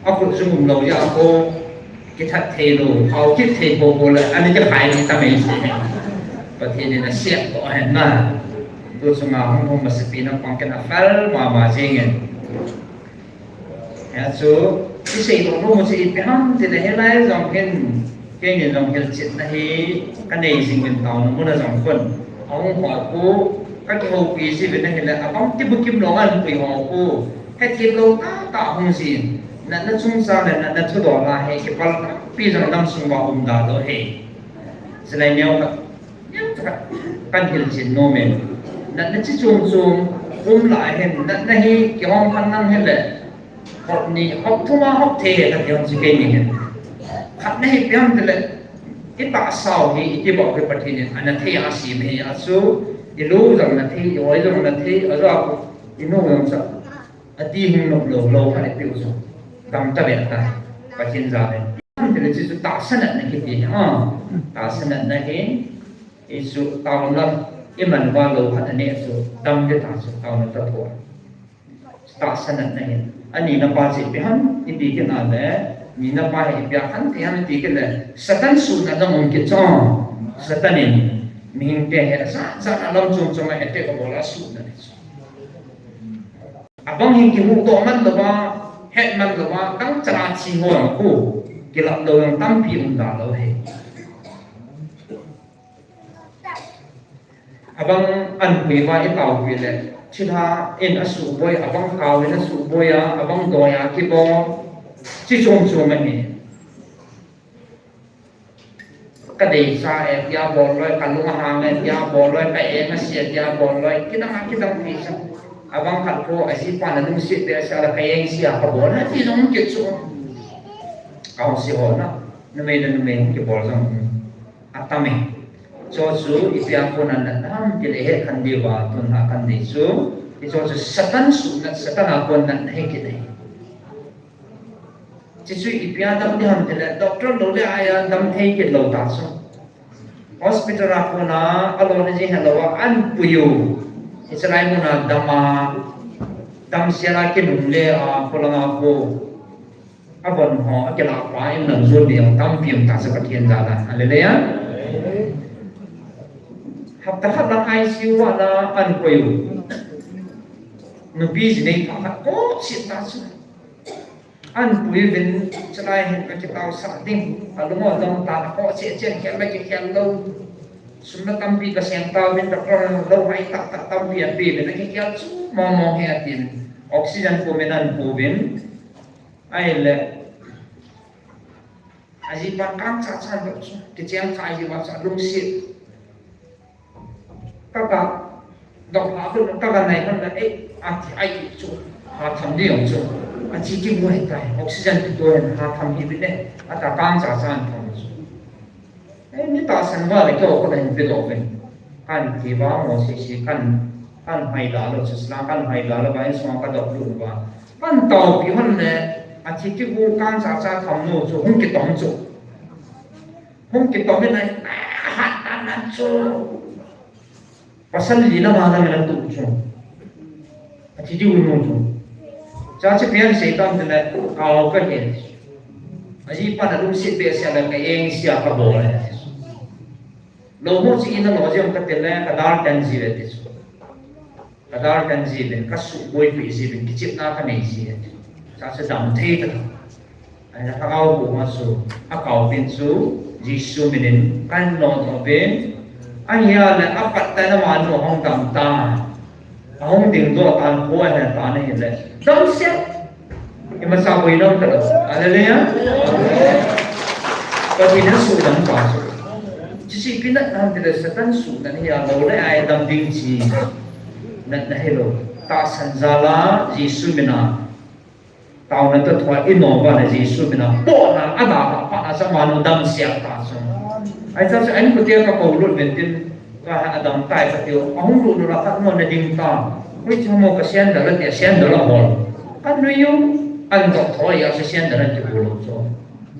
Akhut jung umlou jeh a ko, kithat thei lou, khao kit thei popo le, ani kikhai ni ta mai chu. Pathen in asep to hen na. Tu chunga hung hung masapen a pang ken afel mama jing in. Hichu, isei to nu mu chu ipi ham tile hilai jong hin, keini jong hilchetna hi kanei jing in taona mun a jong khun. Ahung ho khu, kakihoupi jiuvin ahile, abang tibukim lou anpui ho khu. Hethem lou tahtah hung jin. Natna chungchang le natna thudol a hi kipal tampi jong damsung uva um da lou hi. Chulai neo khat, neo khat kan hilchen nom in. Natna chi chom chom um lai hin, natna hi kihom khan nang hile. Hop ni, hop thum a hop thei hi kati hon chu keini hin. Khatna hi ipi ham tile, itahsa u hi, iti bou hi Pathen in ana thei a asem hi a chu, ilu jong ana thei, ioi jong ana thei, ajo a inu jong chu. Ati hung nop lou, lou khat ipi u chu. Dam ta ve ta. Pathen jal in. Tile chu, chu tahsa natna kiti hi, a. Tahsa natna hi, i chu taona, iman uva lou khat anei chu, dam ve ta chu, taona toh thua. Tahsa natna hi. Anina pa chu ipi ham, iti kit na le, nina pa hi ipi a khan thei ham iti kit le, Satan suhnat jong um kit chu. Satan in, mihingte hi, ajat jat a lam chom chom a attack abol a suhnat chu. Abang hi kimuto man louva, het man louva, tangchan a thi ho khu, kilap lou jong tampi um da lou hi. Abang anpui uva itaopeh le, thilha in asuhboi, abang khao in asuhboi a, abang doi a kibol, chi chom chom ahi. Ka deisah e tia bol loi, ka lung ahang e tia bol loi, ka eng ase tia bol loi, kidang a kidang pi sa. Abang khat khu ajipa na lungset behseh a la ka eng ase a kabol, ati jong kit chu. Ka hung si ho na, numei le numei hung kibol jong atam e. Chu chu ipi a kon a natna ham tile het khen diuva tun ha khen di chu. Hichu chu Satan suhnat, Satan a kon natna hi kit ahi. Chuchu ipi a dam ding ham tile, doctor lou le ahi a dam thei kit lou ta chu. Hospital a kona, alo na jing helou a, anpui u. Hiche lai mun a dam a, damsel a kinungle a, kholanga ko. Avon ho, akilah pa, in lam jon ding tampi um ta chu Pathen jal a. Hallelujah. Hapta khat lang I C U a la anpui u. Nupi jinei pha khat ko sit ta chu. Anpui uvin, chulai hin ka kitaosah ding. Alung u adong tan, akhoh cheh cheh, khel le kikhel lou. Sum le tampi ka seng tauvin, doctor in lou ngai tah tah tampi apeuvin, akikhel chu mong mong hi atin. Oxygen pum in anpu uvin. Ahile, ajipa kang cha cha lou chu, kicheng kha ajipa cha lungset. Ka ka, dok ha kun, ka ka nai kun la, eh, ati ai chu, ha tham di jong chu. Achi kimu ahitai, oxygen kitoh in ha tham hi bit e, ata kang cha cha an tham chu. Eh, mi tahsan uva le keiho khut a hin pedoh uvin. Kan ti uva mo sese kan, kan hmaila lou chu sila, kan hmaila lou uva, insung a ka dok lut uva. Kan taopi hon le, achi kimu kang cha cha tham nu chu, hung kitom chu. Hung kitom in a, ahat tan an chu. Pasal li na ma na na tu chu. Athi diu nu chu. Cha che pian sei tam te le, kao ka he. Ajipa na lungset behseh a le ka eng ase a kabol e. Lou mo chi in a lou jeng ka te le, ka dal tan ji ve ti chu. Ka dal tan ji uvin, ka suhboipi ji uvin, kichepna ka nei ji uvin. Cha chu dam thei ta. Ahile lhagao bu ma chu, akao pin chu, Jesu min in, kan lon uvin. Ahile, apatna manu ahung dam tan. Ahung ding doh tan, kho ahe tan ahile. Damsel. Imacha boina um talou. Hallelujah. Pathen in asuhdam pa chu. Chuche ipi natna ham tile Satan suhnat hi a lou le ai dam ding chi. Natna hilou. Tahsan jal a Jesu min a. Taona toh thua i nom uva le Jesu min a. Pohna a da ha pa a cha manu damsel ta chu. Ahi cha chu an kute ka kou lut uvin tin. Ka ha adam tai ka tiu. Ahung lut lut a khat mo na ding ta. Hui chu mo ka sandal a tia sandal a hol. Ka nui u, an dok thoi a chu sandal an kibu lou chu.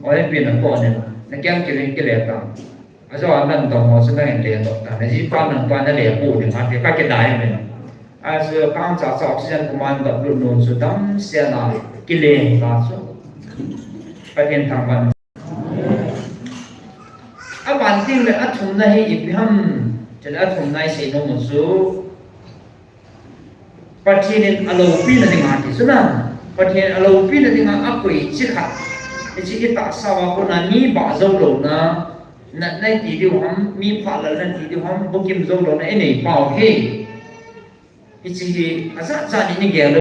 Oi, pi na ko ne, na kiang kiring kile ta. Ajo a nan dok mo chu na in le dok ta. Na jipa nan pa na le pu ding a pi ka kidai min. Ajo kang cha cha oxygen kuman dok lut nu chu damsel a kile ta chu. Pathen thangvah. Aban teng le athumna hi ipi ham, chule athumna isei nom u chu Pathen in aloupina dinga ti chu na. Pathen in aloupina dinga akoi chi khat. Hiche itahsa uva kona mi bah jou louna, natna iti diu ham, mi phalalna iti diu ham, bukim jou louna inei pau hi. Hiche hi ajat jat in igel u.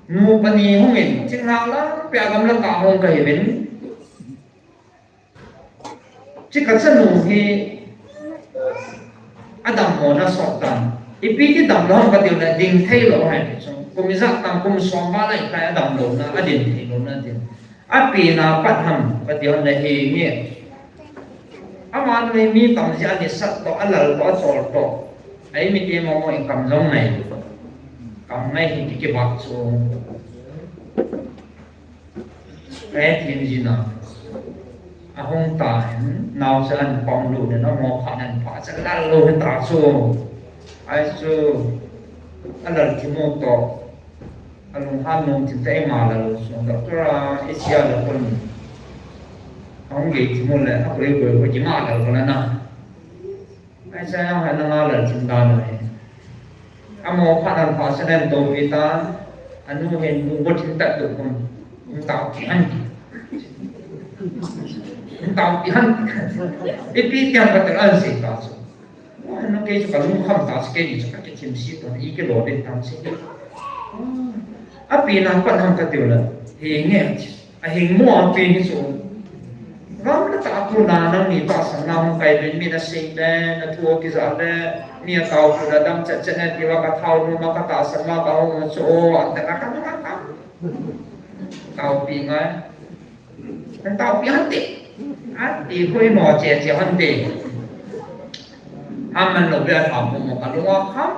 Nu pani hung in, thinglhang lang pia gamla kah hung kahiuvin. Hiche kachanu hi adam ho na sot tan. Ipi ti damlou ham kati u le ding thei lou ahi ti chu. Kum ijat tam, kum som val a ipi adamlouna, adin thei louna ti. Api na pat ham kati u le hi nge. Ama nu hi mi tam jeh a nisat toh, alal toh, achol toh. Eimi te momo in kam jong ngai. Kam ngai hi kikivah chu. Pathen jina. Ahung tan, naosen pang lut in, amo phat in phat, chalal lou hita chu. Ahi chu, alal thim u toh, alunghan nom thim ta ima lal u chu. Doctor a, ichea lal kon. Ahung gei thim u le, akoi koi koi kima lal kon na. Ahi chu, ahung hai na nga lal thim dan u hi. Amo phat in phat sen topi tan, anu hin nu bo thim tat tu kon. Hung tao ti han. Hung tao ti han. Ipi ti ham kati u le asei ta chu. Wa, nu kei chu kalungkham ta chu, keini chu kakithim si ton, ikilo den tam si. Api na pat ham kati u le. Hi nge. Ahing mo a pi hi chu. Gamla tah a kona nangni tahsan na hung kai uvin, mi nasei le, nathu akija le, mi ataopi le, dam chet chet na ti uva, kathao nom a, katahsan uva kahung u chu, ati na ka, ka, ka. Taopi ngai. Nataopi hante. Ati hoi mo che che hante. Ham man lou be a thao mo mo kalung a kham.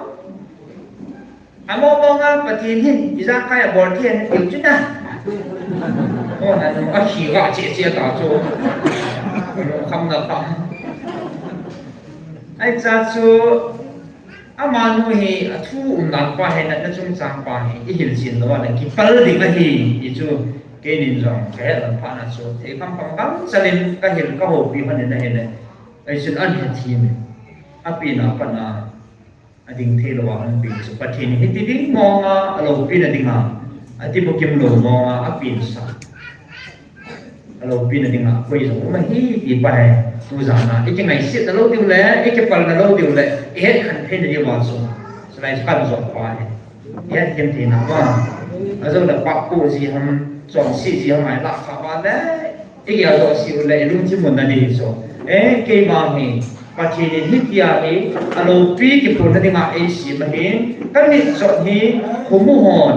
Amo mo nga Pathen hin, ijakai abol thei tiu chu na. O, nanu, akhi ga che che ta chu. Kham na kham. Ahi cha chu, amanu hi, athu um dan pa hi, natna chungchang pa hi, ihil jin lou a le, kipal ding ahi, ti chu, keinin jong, kahet lam phat na chu, thei kham kham kham chalin, kahil, kahoupi hon in ahile, ahi chun ahin thim e. Api na pat na, ading thei lou a hung pi chu. Pathen hiti ding mong a, aloupina dinga, ati bukim lou mong a, apinsah. Aloupina dinga, koi jong um ahi, ti pa hi, tu jan a, ikingaiset na lou diu le, ikipal na lou diu le, ihet khen thei na diu a chu. Chulai chu kan jot pa hi. Ihet khen thei na pa. Ajou le pa pu ji ham, chonse ji ham, ai la kha ba le, Igel doh sih u le ilungthim u na ding chu. Eh, keima hi, Pathen in hitia hi, aloupi kiphonna dinga eisem ahi, kamit chot hi, khomu hon,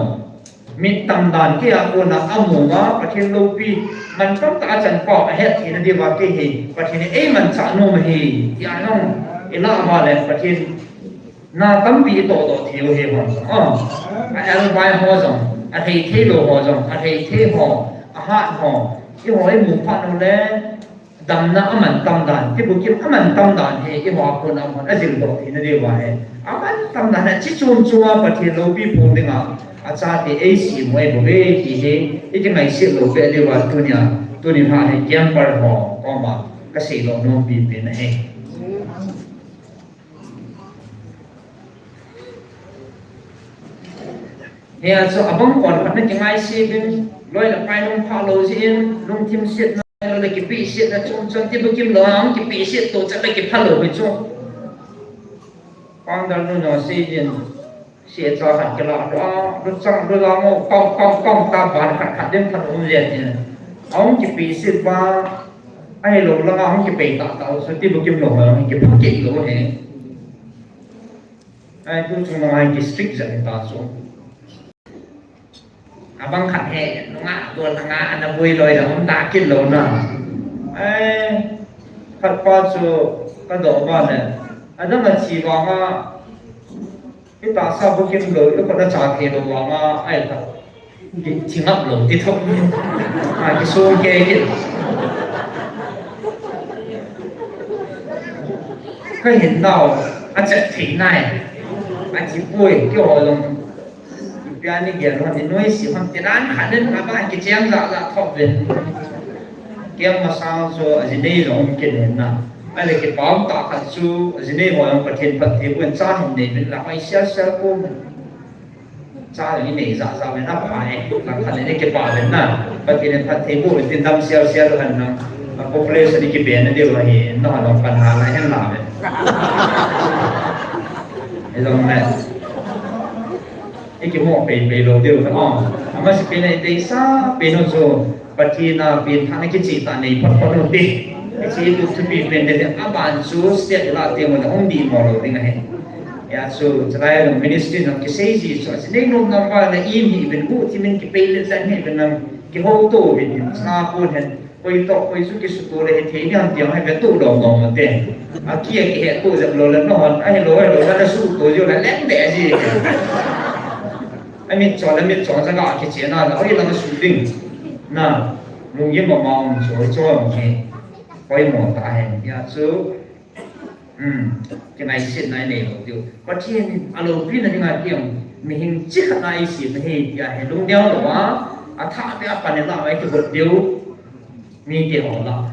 mit tam dan kei a kona amu a, Pathen loupi, mantam tah a achan pau ahet theina diuva kei hi, Pathen in eimanchah nom ahi, tia jong, ilah uva le, Pathen Na tampi itoh doh thei u hi hon jong. A, a elbai ho jong, alhei thei lou ho jong, alhei thei ho, ahat ho, eiho imu phat u le, damna aman tam dan, tibukim aman tam dan hi, eiho a kon a hon, ajil doh theina diuva hi. Aman tam dan hi, chi chom chom a Pathen loupi phong dinga, achate eisem u ahi bouve ti hi, ikingaiset lou peh diuva tunia, tuni lha hi camper ho koma, kasei lou nom pipen ahi. Hia chu abang kon khat na kingaisih in, loi le pai lungphah lou jeh in, lungthim setna, loi le kipehsetna chom chom tibukim lou, ahung kipehset toh chan le kipha lou hi chu. Founder nu jong sei jin, sei cha khat kila lou a, lu chang lu la ngo, kong, kong, kong, ta ban khat khat ding khat um jin. Ahung kipehset pa, ahilou langa ahung kipei tah tah u chu tibukim lou, ahung kipha kit lou hi. Ai, tu chung langa hi strict jat ta chu. Abang khat hi, nunga, bol langa, ana boi loi da, um da kit lou na. Ai, khat pa chu, ka doh ba le. Adang a chi vanga, itahsa bukim lou, ikhut a cha thei lou vanga, ai khat. Ki, chingap lou, ti thou. A, kisong kei kit. Ka hin nau, achat thei nai. Achi poi, keiho jong. Piani gel hon, i noise hon, tinan khat nin khat ba kicheng ja ja thop uvin. Kem masang chu ajinei jong um kit in na. Ahile kipah tah khat chu ajinei ho jong Pathen phattheiboh in cha hin nei uvin la, hoi sial sial pon. Cha jong i nei ja ja uvin na, pha e. Lang khat in i kipah uvin na. Pathen in phattheiboh in tin dam sial sial hen na. A population i kibe na diu ahi, na ha long pan ha na hen la ve. I long le. I kimoh pei pei lou diu ka, o. Amasa pen a i deisah pen u chu Pathen a pen thang a kicheh tah nei phot phot u ti. Hiche tup thupi pen te, aban chu step i la teng le hung dih mo lou ding ahi. Hijeh chun, chulai a ministry in kisei ji chu, ajinei nom nom uva le i mi uvin, hu thimin kipei le tan hi uvin, kihouto uvin, chulai a kon hin. Koi toh, koi chu kisuto le hithei ni ham ti jong hi veto dong dong ute. Aki a kiheto jep lou le nahon, ahilou, ahilou, na suto jeh u le leng deh ji. Amit chol, amit chol, jaga kichena le, oi, lang su ding. Na, lunggim mama um chu, chu um hi. Poimo tah ahi, hijeh chun. Hmm, kingaisena i nei lou diu. Pathen in aloupina dinga kei jong, mihem chi khat a eisem ahi tia hi lungneo louva, athah beh a pan in la uva i kibot diu. Mite ho lah a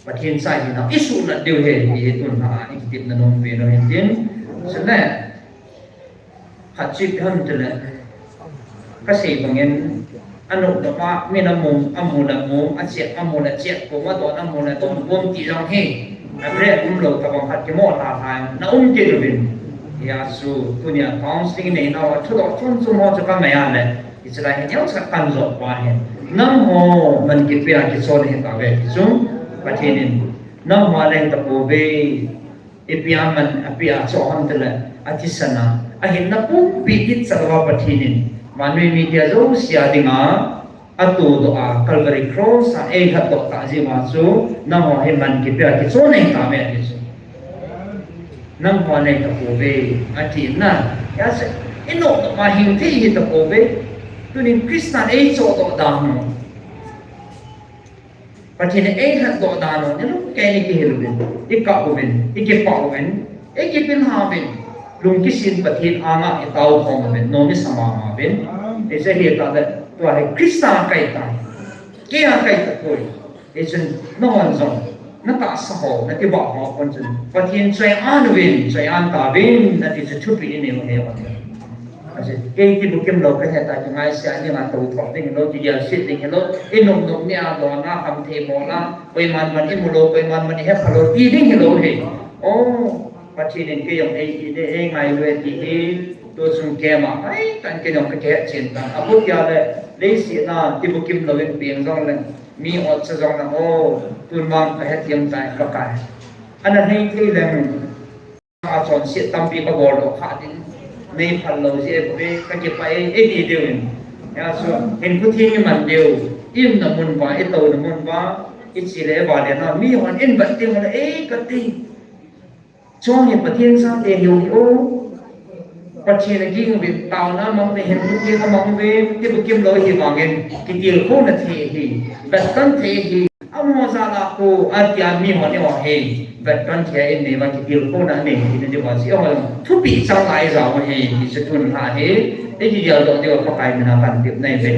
Pathen cha hina i suhlat diu ahi, ti hi tun lha a i kitepna nom pen u hin tin. Chule, khat chu ipi ham itile, kasei bangin, anop nop a, min amu, amu le mu, achep, amu le chep, pom adon, amu le tom, pom ti jong hi, a break umlou tabang khat kimo lha lha, na um kit uvin. Hijeh chun, tunia counseling nei nau a, thudoh chom chom ho chu kangai a le, hiche lai hi neocha kan jot pa hi. Nangho man kipe a kichon ahi tauve ti chu, Pathen in, nangho a leng tapouve. Ipi a man, ipi a cho ham itile, athisan a, ahinna pumpi kichat uva Pathen in, vannoi mite jouse a dinga, atohdoh a, Calvary Cross a eilhatdoh tah jeh uva chu, nangho hi man kipe a kichon nei tauve ati chu. Nangho a nei tapouve, ati na, hijeh chun, i nop nop a hing thei hi tapouve, tunin Christa in eichohdoh dan u. Pathen in eilhatdoh dan u, nilungkei in i kihil uvin, i kap uvin, i kipah uvin, i kipilha uvin, lungkisin Pathen anga i tao khom uvin, nom i sa mama uvin. Hiche hi tah le, tua hi Christa a kai tai, kei a kai tapoi. Hichun, nahon jong, na tahsa ho, na kibah ho, kon chun, Pathen choi-an uvin, choi-an tauvin, nati chu thupi i nei u ahi. Achu, kei tibukim lou kahi ta, kingaisea dinga tou thop ding hilou, kigel set ding hilou, i nop nop nia lona ham thei mo la, koiman man i mu lou, koiman man i hepha lou, ti ding hilou hi. O, Pathen in kei jong ei, ei, ei ngailu e ti hi, tu chung kei ma, ai, tan kei jong kakihet chen tan. Abu tia le, leiset a, tibukim louvin peng jong le, mi ot cha jong le, o, tun vang kahet jeng tai, Pakai. Ana nei thei leng. Achonset tampi kabol doh kha ding. Nei phal lou jeh uve, kakipah e, eiti diu in. Hijeh chun, hinkho theng iman diu, i umna mun uva, i touna mun uva, i che le i vale na, mi hon in vet diu le, ei, kati. Chong hi Pathen chate hiu hi o. Pathen aging uvin, taona mang uve, hinkho theng amang uve, tibukim lou hi vangin, kitilkhouna thei hi, vetton thei hi. Amaho jal a khu, atia mi hon eiho hi, vetton thei a in nei uva kitilkhouna nei thei na diuva chu eiho jong thupi chang lai jao u ahi, ti chu tun lha hi, i kigel doh diu Pakai mina kan tep nai ve.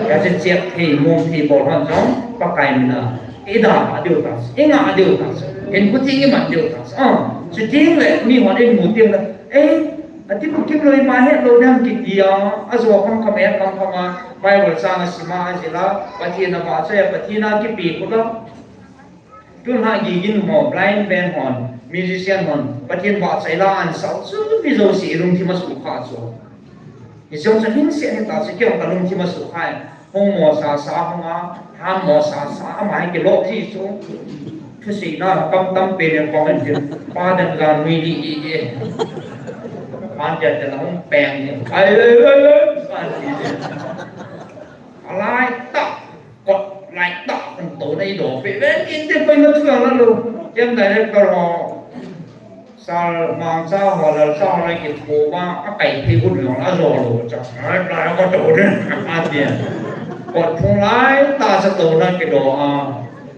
Ka che chep thei, mong thei bol hon jong Pakai mina i da a diu ta, i nga a diu ta, hinkho theng iman diu ta. Ah, chuteng le mi hon in mu teng le, eh, atibukim lou ima het lou ding kiti a, ajo kham kham, eh, kham kham a, Bible chang asim a, ajil a, Pathen avahchoi a, Pathen a kipe khu la. Tun lha gigin ho, blind band hon, musician hon, Pathen vahchoi la ansau chu mi jouse i lungthim asukha chu. Hiche jong chu hing se ahi ta chu, kei jong kalungthim asukha e. Hung mo sa sa hung a, ham mo sa sa, ama hi kilop ji chu. Thuseina kam tam pen in pang in tin, pa dan ga nui di di di. Pan dia dia la hung peng ni. Ai, ai, ai, ai, pan di di. Alai ta. Kot lai ta, kon to nei do, pe ven in te koi ma thu la lo. Kem director ho. Sal Mangcha ho, Lalcha ho lai kitho uva, akai phei un jong ajo lou, cha. Lai lai ka to den, ati. Kot phung lai ta sa to na kido a,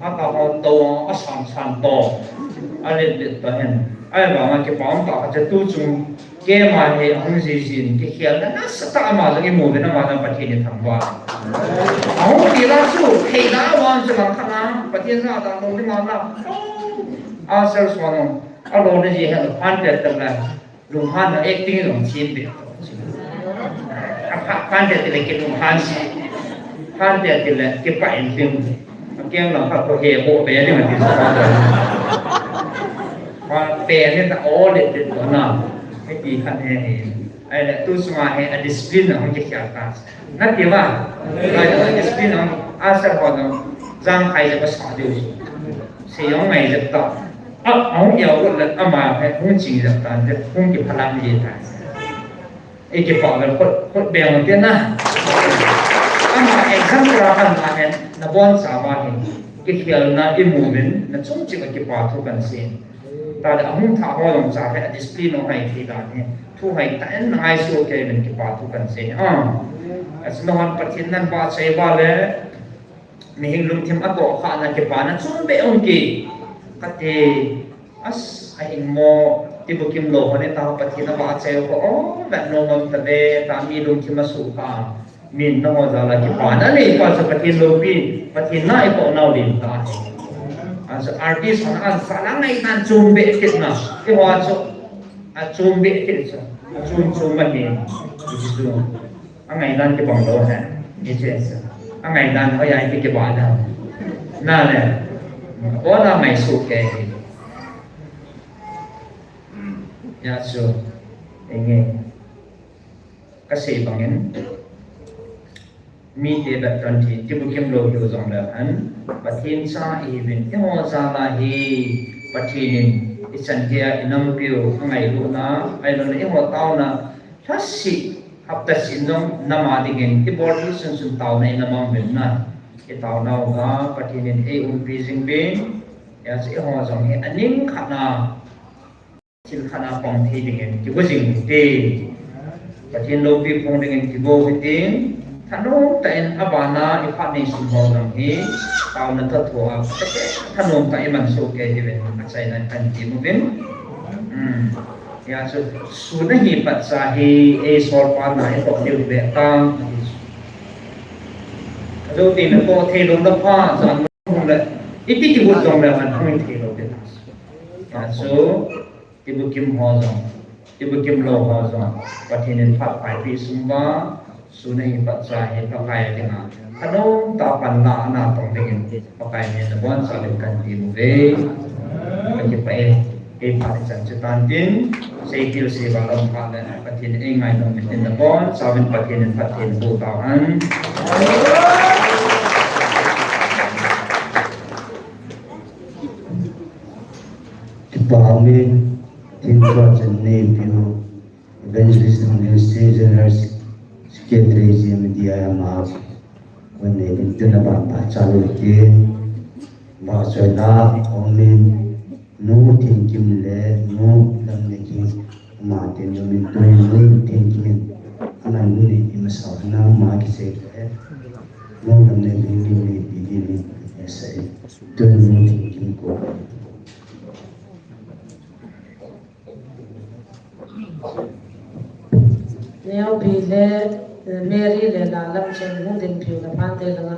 aka ho to, asan san to. Alet let ta hen. Ahivanga kipa um tah khat chu tuchung keima hi ahung jiji in kikhelna nasatah ama jong imu uvin ama jong Pathen ithangvah. Ahung til a chu theida vang chu langkhat a Pathen jahda lou ding a na. Usher son alou na ji hen phan pet tam lai. Lunghan na acting jong thim be. Apha phan pet le kilunghan si. Phan pet le kipah in tin. Akeng lang khat ko he bo be ding ati sa. Phan pet ni ta o le te to na. Hiti khat he he. Ahile tusunga hi a discipline ahung kikhel ta. Nati uva. Right, a discipline ahung usher ho jong jang khai jep asa diu. Sei jong ngai jep ta. A, ahung ia ut le ama hi hung ching jep ta, jep hung kiphalam ji ta. Ei kipah le khut, khut beng te na. Ama example a kan na hen, nabonchauva hin. Kikhelna imu uvin, nachung cheh a kipa thu kan sei. Tale ahung thah ho jong cha he, a discipline ahung hai thei dan hi. Thu hai tah in na ngaisuh kei uvin kipa thu kan sei. Ah. Achu nahon Pathen nan vahchoi uva le, mihem lungthim atohkhah na kipana chungbeh um kei. Kati, as, ahing mo, tibukim lou hon ita Pathen avahchoi u ko, oh, vet nom um tave, ta mi lungthim asuhkhah. Min nangho jal a kipana nei pa chu Pathen loupi, Pathen na itoh nau lim ta. Achu artist hon ansa la ngaidan chungbeh kitna. Eiho chu, achungbeh kit chu. Achun chun ma hi. Hichu. Angaidan kibang lou he. Hichu. Angaidan hoiya hi kibang lou. Nale. Abona ngaisuh kei hi. Hijeh chun. Enge. Kasei bangin, mite vet tan ti, tibukim lou hiu jongle hen, Pathen cha ihiuvin, eiho jal a hi, Pathen in, ichan geiya inampiu, angailutna, ahilouleh eiho taona, lhaseh, hapta seh jong, nama dingin, ibol thei sunsun taona inamang uvin na, itaonau ga, Pathen in eiumpi jing uvin, hijeh chun eiho jong hi, aning khat na, thil khat a pang thei dingin kigo jing ute. Pathen loupi phong dingin kigo ute. Thanom tah in abana iphat nei sung ho jong hi taona toh thua thanom tah iman soh kei diuvin achaina kan ti uvin. Hmm. Hijeh chun sun ahi pat cha hi eisolpa na itoh diu ve tang. Ajo tin atoh thei lou na pha jan le iti kigot jongle man hung thei lou te ta. Hijeh chun Tibukim ho jong, tibukim lou ho jong, Pathen in phat paipi sung uva, sun ahi pat cha hi Pakai a dinga, thanom tah a panlahna tong dingin, Pakai min in nabonchauvin kan ti uve. Kakipah e, kei phat ichan chu tan tin, seipil seival um phat le, Pathen in eingai nom in tin nabonchauvin Pathen in phatthei boh tauhen. Kipah umin, tin tua chan neipiu, Evangelist Thanglen State General Secretary G M D I ama, kon neipin tuna ban pachat lou tin, vahchoila umin, Nu Thingkim le Nu Lamneiging, ama tin umin tun Nu Thingkim in, ana nu neipi masa u na ama kisei le, Nu Lamneiging in neipi dingin, esa e. Tun Nu Thingkim ko. Neopi le, eh, Mary le Lalam chen hung ding piu na phan te langa.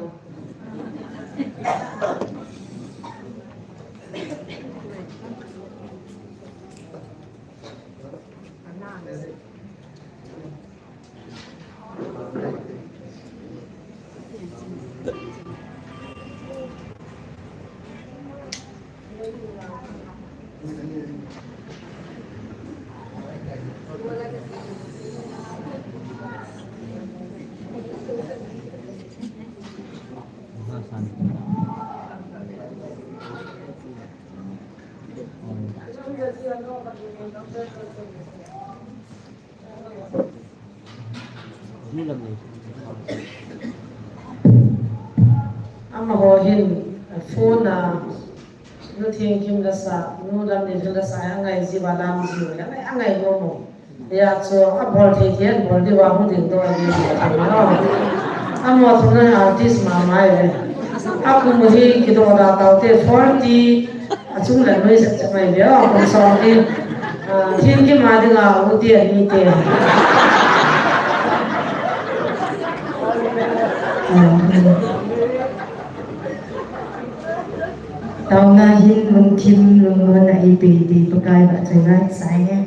Amaho hin, a, phone a, Nu Thingkim lasa, Nu Lamneiging lasa, angai jiu va lam jiu, angai, angai nom mo. Hijeh chun, abol thei thei, abol diu va hung ding doh ahi, athum no. Amaho thum na artist mama e. Akum hi kidoh da taute forty, achung le noi seh seh mai ve, akum som hi. Thil kima dinga u ti ani te. Taona hin lungthim lungmonna eipeh ding Pakai vahchoina kasah e.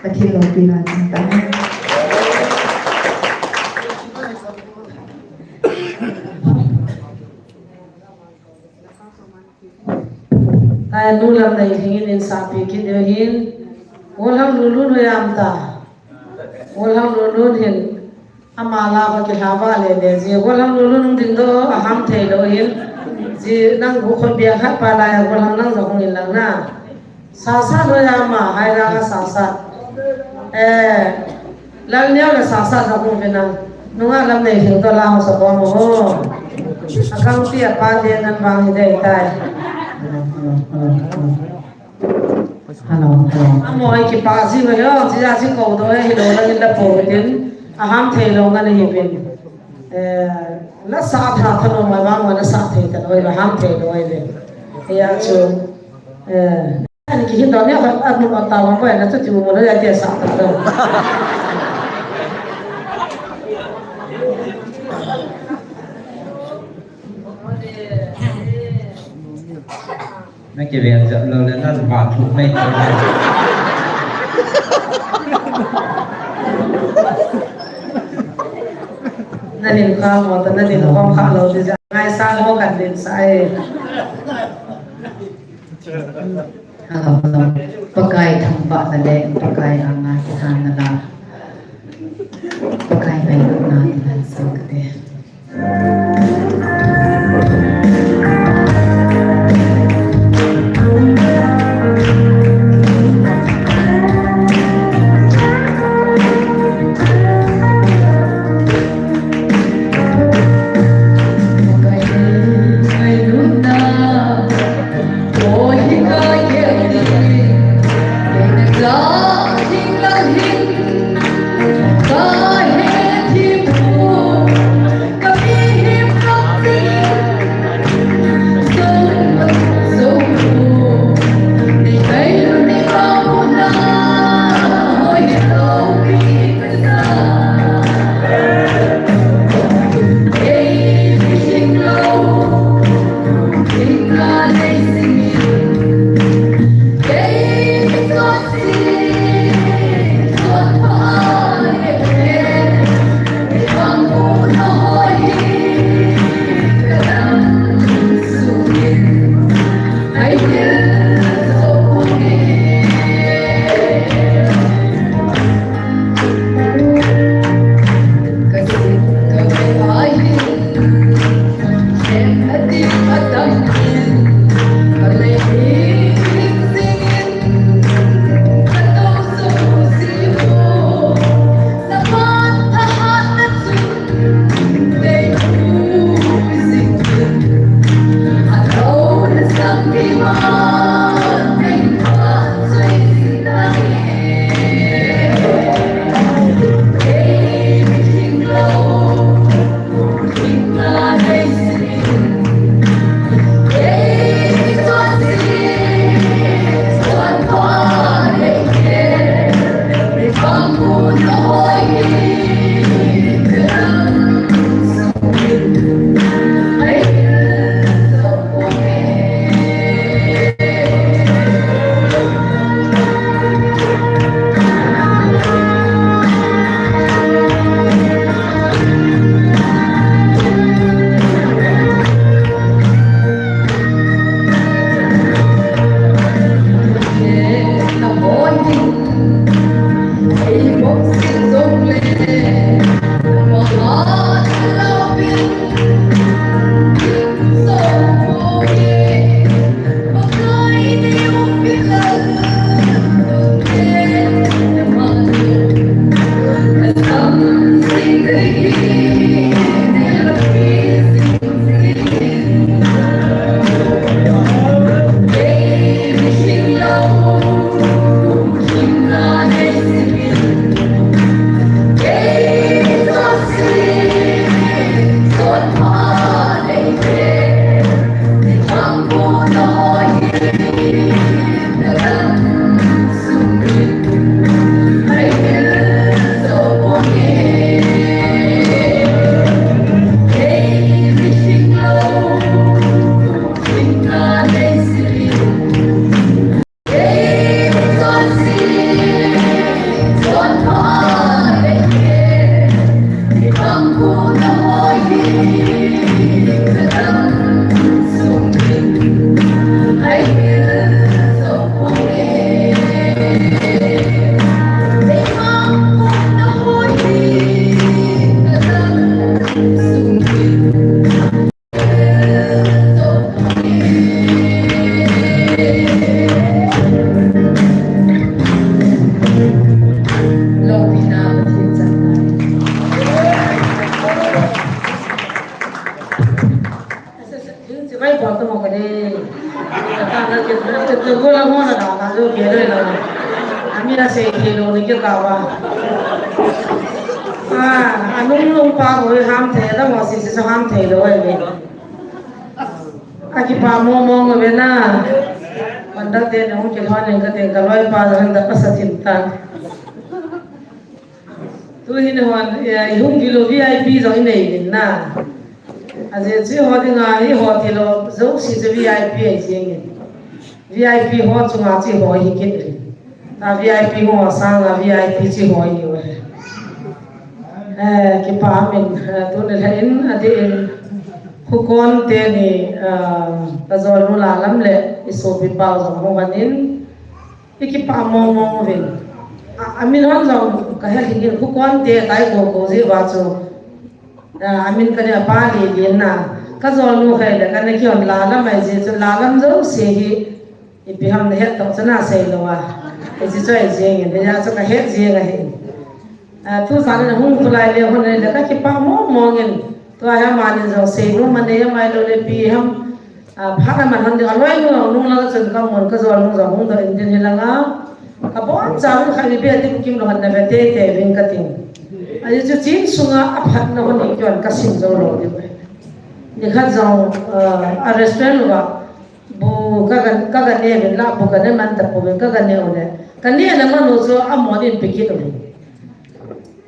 Pathen loupina chang tah. Anu Lamneilhing in eisapi kit diu ahin. Golhang Lulun hoiya um ta? Golhang Lulun hin ama la ho kilha vale le ji. Golhang Lulun hung dingdoh a ham thei lou hin. Ji nang bu khon bia khat pa la ya Golhang nang jong hung in lang na. Sasa lo ya ma hai la ka sasa. Eh, Lalneo le sasa jong hung ve nang. Nunga Lamneilhing toh la ho sa bom ho. Akampi apa te nan vang hi dei tai. Hello, hello, hello. Hello, hello. Amo ai kipa si ko yo, si ja si ko do e, hi do la ngin da po tin. Aham thei lo ngan hi pin. Eh, la sa tha tha no ma ma ma la sa thei ta no, la ham thei lo ai le. Ya chu. Eh. Ani kihin dau nia, anu ata vang ko na chu ti mu na ya ti sa ta ta. Na kiven jep lou le nan va thu mai ta. Na hin kha mo ta, na hin khom kha lou ti ja. Ngai sa ho kan din sa e. Hello, hello. Pakai thangvahna le Pakai anga kithanna la, Pakai ngailutna dinga sing kate. Mo ka ni. Ka na ke, ke, ke, go la mo na da, ka jo ke le na. Ami na sei thei lou ni ke ka ba. Ah, anung nung pa ko ham thei da mo si si so ham thei lou ai ni. Akipa mo mo ngo ve na. Panda te nung ke thon ni ka te ka loi pa da da ka sa tin ta. Tu hin hon, eh, i hung kilo V I P jong i nei uvin na. Ajeh chu eiho dinga, eiho tilo jouse chu V I P ahi jengin. V I P ho chunga chu eiho hi kit uvin. Ta V I P ho sanga V I P chu eiho hi uve. Eh, kipa min, eh, tuni lha in, adeh in, Khukon teni, eh, ka jolnu Lalam le, i sopi pau jong hung hon in, I kipah mong mong uvin. A, amin hon jong ka he hih in, Khukon te tai ko ko ji uva chu. A, amin ka ne a pa Lelen na. Ka jolnu khai le ka ne kion Lalam ahi ji chu Lalam jouse hi. Ipi ham na het toh chu na sei lou a. Hiche chu ahi jeng in, hijeh a chu ka het jeng ahi. A, tu jan in hung khulai le hon le ka kipah mong mong in. Tua hi amani jong seinom anei amai lou le ipi ham. A, phat aman hon ding, aloi nu nung langa chun ka mun ka jolnu jong hung doh in tin hilanga. Ka boncha un khat ni beh ti bukim lou hon na ve tei tei vin ka tin. Ahi chu chin sunga aphatna hon hi kion ka sim jou lou ding. Nikhat jong, a, a restaurant uva bu ka ga, ka ga ne uvin la bu ka ne man tapouvin ka ga ne u le. Ka ne na man u chu amon in pe kit uvin.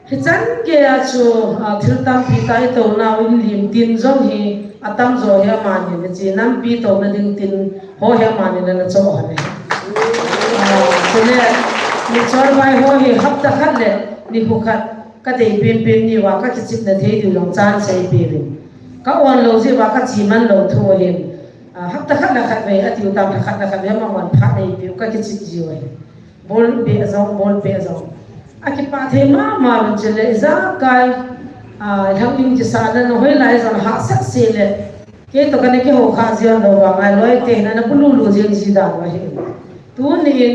Hichan geiya chu, a, thil tampi tah i tounau in lim tin jong hi atamjo hi amani le chi nampi touna ding tin ho hi amani le na cho hon e. A, chule, ni chol vai ho hi hapta khat le nikho khat ka dei pen pen ni uva ka kichepna thei diu jong chan sei pe uvin. Ka on lou jeh uva ka chi man lou thu ahin. A, hapta khat le khat vei atiu tam, hapta khat le khat vei ama on phat nei piu ka kichep jiu ahi. Bol be jong, bol be jong. Akipah thei mama uvin chule, ijakai, a, lhang in kisah na, na hoilai jong hahsat se le. Kei toh kana kihou kha jeng lou vang a, loi te na, na bululu jeng ji dan u ahi. Tuni in,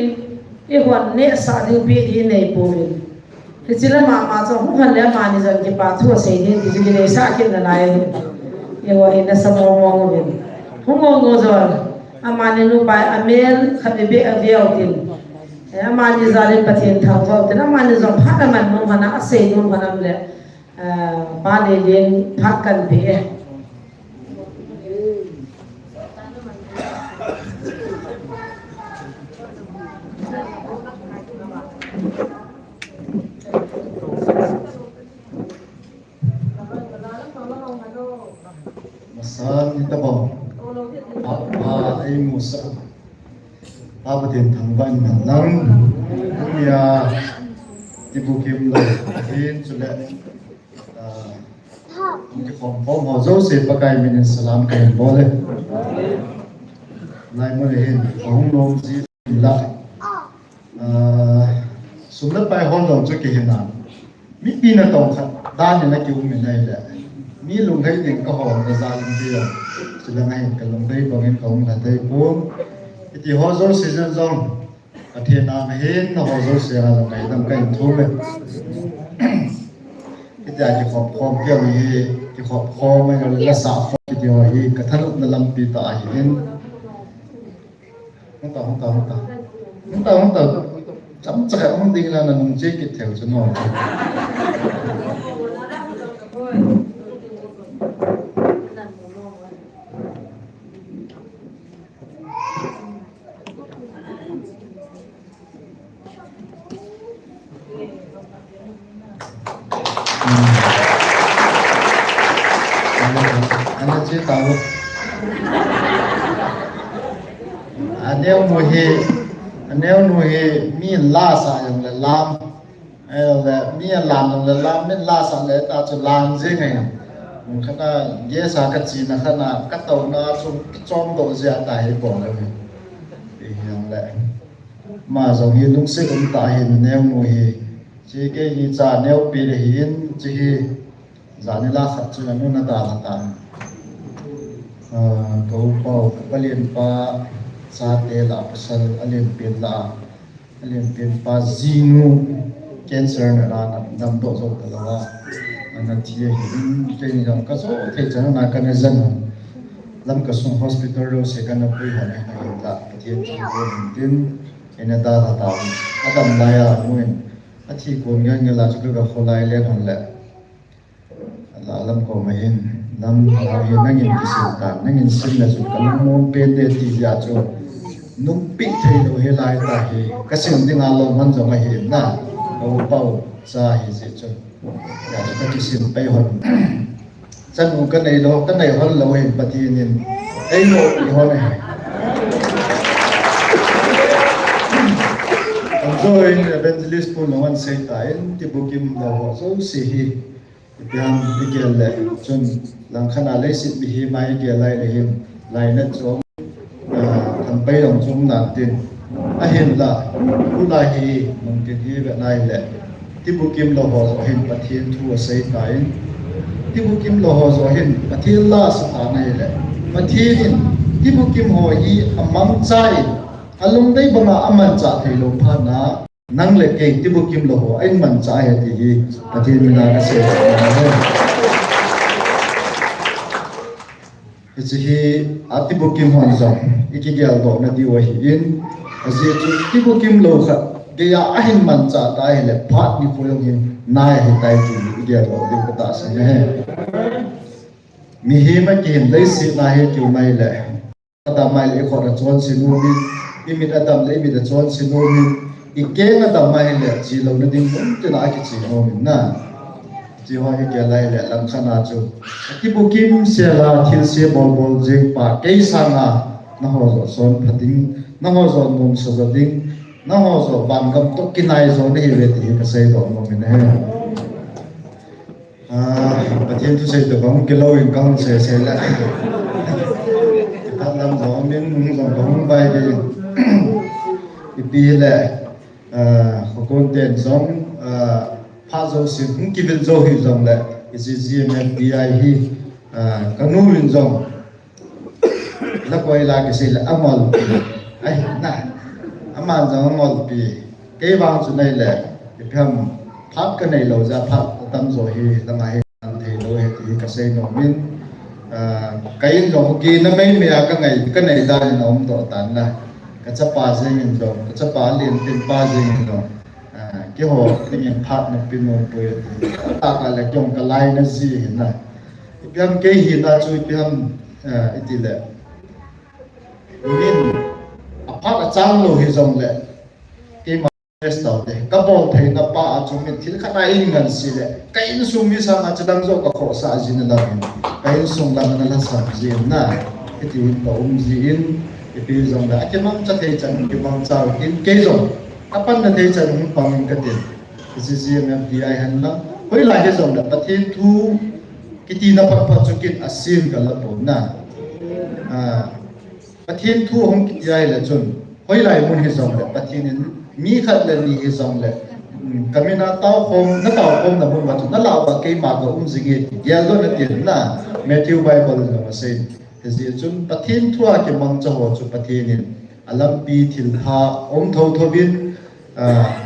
i hon nehsah ding pi di nei pouvin. Hiche la mama chu hung hon le amani jong kipa thu asei ding ti chu kinei sah kit nalai. Eiho hi nasa mong mong uvin. Hung ngo ngo jong. Amani nupa amel khat beh a veu tin. Eh, amani jal in Pathen thangvah u tin. Amani jong phat aman nom hon a, asei nom hon am le. Eh, Pa Lelen phat kan pe e. Masang ni tabang. Pa, pa, ei musa. Pa Pathen thangvah in nang. Nia, ibukim lou. Ahin chule. Ah, kikhom khom ho jouse Pakai min in salam kahin bol e. Lai mun hin, kahung nom ji la. Ah, sum le pai hol jong chu kihin a. Mipi natong khat dan in akium in ahile. Mi lunglhai ding kahol na jal in ti a. Chule ngai in kalung dei bang in kahung lha dei pon. Iti ho jouse jong jong. Pathen a hin nangho jouse a jong ngaidam kahin thum e. Hitia kikhop khom keu hi, kikhop khom a le la sa khom kiti ho hi, kathanopna lampi tah ahin. Hung ta, hung ta, hung ta. Hung ta, hung ta. Chomcha khat hung ding la nanung che kit thei u chu no. Ana che tao. Aneo nu hi, aneo nu hi mi la sa jong le lam. Ahile, mi alam jong le lam, min la sah le ta chu lam jing ahi. Mun khat a, gas a kache na khat a, katouna chu kichom doh jeh a tahi bol le hi. Ti hijongle. Ama jong hi lungset um tah ahin, neo nu hi. Chi kei hi cha neo pi le hin, chi hi. Jan ila khat chu anu na dalha tan. Ah, ka upa u, ka palen pa, chate lah a pasal, alen pen lah a. Alen pen pa jinu cancer na dan a damdoh jou talou a. Ana thi ahin, keini jong ka jo thei chan a kana jan a. Lamka sung hospital jouse kana pui hon in ahinla, Pathen thilgon in tin, eina dalha tauvin. Adam laiya amun, athi kon ngen ngen la chu kaga kholai len hon le. Ala lam koma hin, lam hao hi nangin kisil tan, nangin sil le chu kalungmon pen de ti jeh a chu. Nungpeh thei lou hilai tahi, kasil dinga lom hon jong ahi na, ka upa u cha ahi jeh chun. Hijeh chun kakisil pei hon. Chanu kanei lou, kanei hon lou hin Pathen in einopi hon ahi. Anjo in evangelist pu nung an sei tan, tibukim lou ho jouse hi. Ipi ham igel le chun langkhat a leiset mihem a igel lai le hin lainat chu, ah, thampei jong chu um nan tin. Ahinla, tulai hi mun tin hi vet nai le, tibukim lou ho joh hin Pathen thu asei tan. Tibukim lou ho joh hin Pathen la asa tan ahile, Pathen in tibukim ho hi amangcha in, alungdei banga amanchah thei lou phat na, nang le kei tibukim lou ho a imanchah ahi ti hi Pathen mina kasei ahi. Hiche hi atibukim hon jong ikigeldoh na diu ahin, ajeh chu tibukim lou khat geiya ahin manchah ta ahile phat nikho jong hin nai ahitai ti hi igeldoh diu katahsan ahi. Mihem a kihin leiset na hi kiu mai le. Adam ahile ikhut achonse nom in, imit adam le imit achonse nom in, ikeng adam ahile chelouna ding mun tina akiche nom in na. Tiho hi kei lai le langkhat a chu. Atibukim sela thilse bol bol jeng pa kei sanga naho joh son pha ding, naho joh nomsa jo ding, naho joh vangam toh kinai jo nahiuve ti hi kaseidoh nom in ahi. Ah, Pathen thusei toh kahung kilou in kahung sei sei le. Khat lam jong min hung jong kahung vai ding. Ipi le, ah, khokon ten jong, ah, phat jouse hung kivil jou hi jong le, hiche G M F D I hi, ah, kanu in jong. Lakoi la kisei le angolpi. Ai, na. Aman jong angolpi. Kei vang chu nei le, ipi ham phat kanei lou jeh a phat atam jo hi, langa hi kan thei lou ahi ti hi kasei nom in. Ah, kei in jong kei na mei mei a kangai, kanei dan in aum doh tan na. Kachapa jeng in jong, kachapa lenpen pa jeng in jong. Ah, keiho, tingin phat na pinu pui. Taka le keiho kalai na ji hi na. Ipi ham kei hina chu ipi ham, ah, iti le. Min, aphat achang lou hi jong le. Keima test tau te. Kabol thei na pa a chu min thil khat a in ngan si le. Ka insung mi sanga chadang jo kakhohsah ji na lam in. Ka insung lam na la sam ji na. Iti in ka um ji in. Ipi jong le. Akimangcha thei chan, kimangcha u tin. Kei jong. Kapanna thei chan hung pang in katin. Hiche G M F D I hen lang. Hoilai hi jong le Pathen thu kitina phat phat chu kin asin kala pon na. Ah, Pathen thu hung kiti ahile chun. Hoilai mun hi jong le Pathen in mi khat le ni hi jong le. Hmm, kamin a taokhom, na taokhom na mun ma chu na lah uva keima ka um jing e ti. Geldoh na tin na. Matthew Bible in jong asei. Hijeh chun Pathen thu a kimangcha ho chu Pathen in alampi thilpha um tho tho in, ah,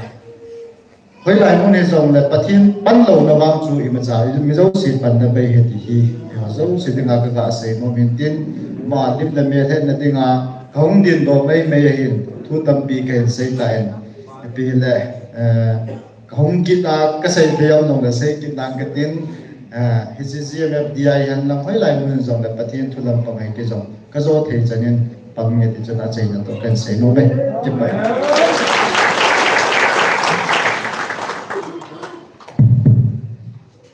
hoilai mun hi jong le Pathen pan louna vang chu imacha mi jouse panna bei ahi ti hi, imacha jouse dinga ka, kasei nom in tin, ma lim le mel hetna dinga kahung dindoh mei mei ahin, thu tampi kahin sei tan, ipi le, eh, Kahung kit a, kasei thei am nong le sei kit nang katin, ah, hiche G M F D I hen lang hoilai mun jong le Pathen thu lampang ahi kei jong. Kajo thei chan in pang nge ti chun achaina toh kahin sei nom e. Kipa.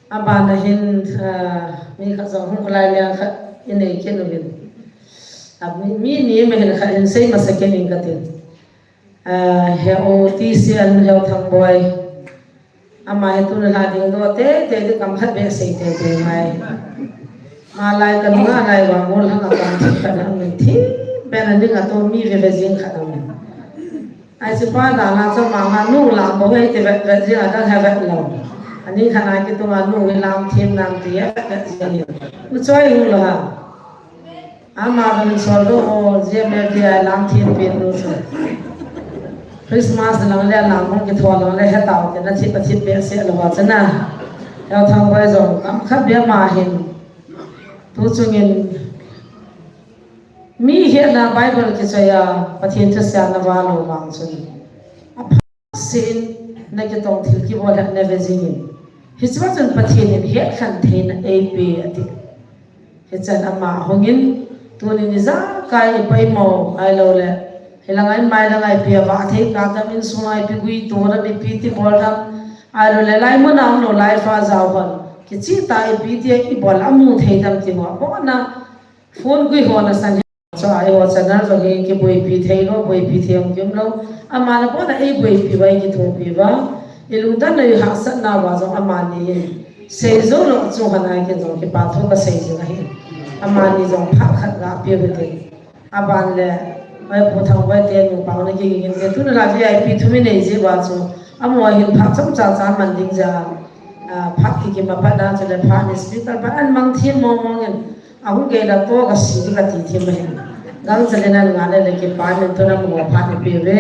Abana hin, ah, mi khat jong hung kholai liang khat inei kit uvin. Ah, mi, mi ni ma hin khat hin sei masa kit ing katin. Ah, he O T C an Lheuthang Boi. Ama hi tuna lha ding doh tei tei, ti kam khat beh sei tei tei ngai. Malai kanunga lai vang ngol hang a kam thim khat a min thim pen a ding a to mi ve ve jing khat a min. Ai si pa da la cho ma ma nu la bo hei ti vet vet jing a dang ha vet lo. Ani khat a kitung a nu hi lam thim nam ti a vet vet jing a. U choi u lo ha. Ama jong sol doh o, G M F D I lam thim pen nu chu. Christmas lang le lam hung kithol lang le he tau te na thip a thip behseh lou va chana. Lheuthang Boi jong kam khat beh ma hin. Tu chungin Mi hetna Bible kichoi a, Pathen thusei a na vah lou vang chun, aphatseh in na kitong thil kibol het na ve jing in. Hichea chun Pathen in hetkhen theina eipe ati. Hichan ama ahung in, tuni ijakai ipoimo ahilou le, hilanga in mai langa ipi avah thei kah dam in sunga ipi gui to dam, ipi ti bol dam, ahilou le, lai mun a umlou lai pha jao hon kichih tah ipi ti ibol amu thei dam ti ho abona phone gui ho na san hi. Chu a eiho channel jong hi kiboipi thei lou, boipi thei jong kium lou. Ama na abona eiboipi uva, kithopi uva, ilungdon lou, ihahsatna uva jong amani in sei jou lou chu hana ken jong kipa thu kasei jing ahi. Amani jong phat khat ga pe u hite. Aban le, oi Pu Thangboi te nu pang na kigin te, tuna la V I P thum inei ji uva chu, amaho hin phat chomcha cha man ding jeh a, ah, phat kikim a pat na chu le phat ni speaker pa an mang thim mong mong in, ahung gei la to ka si di ka ti thim ahin. Gangchel in an nga le le kipa min tuna amaho phat ni pe uve.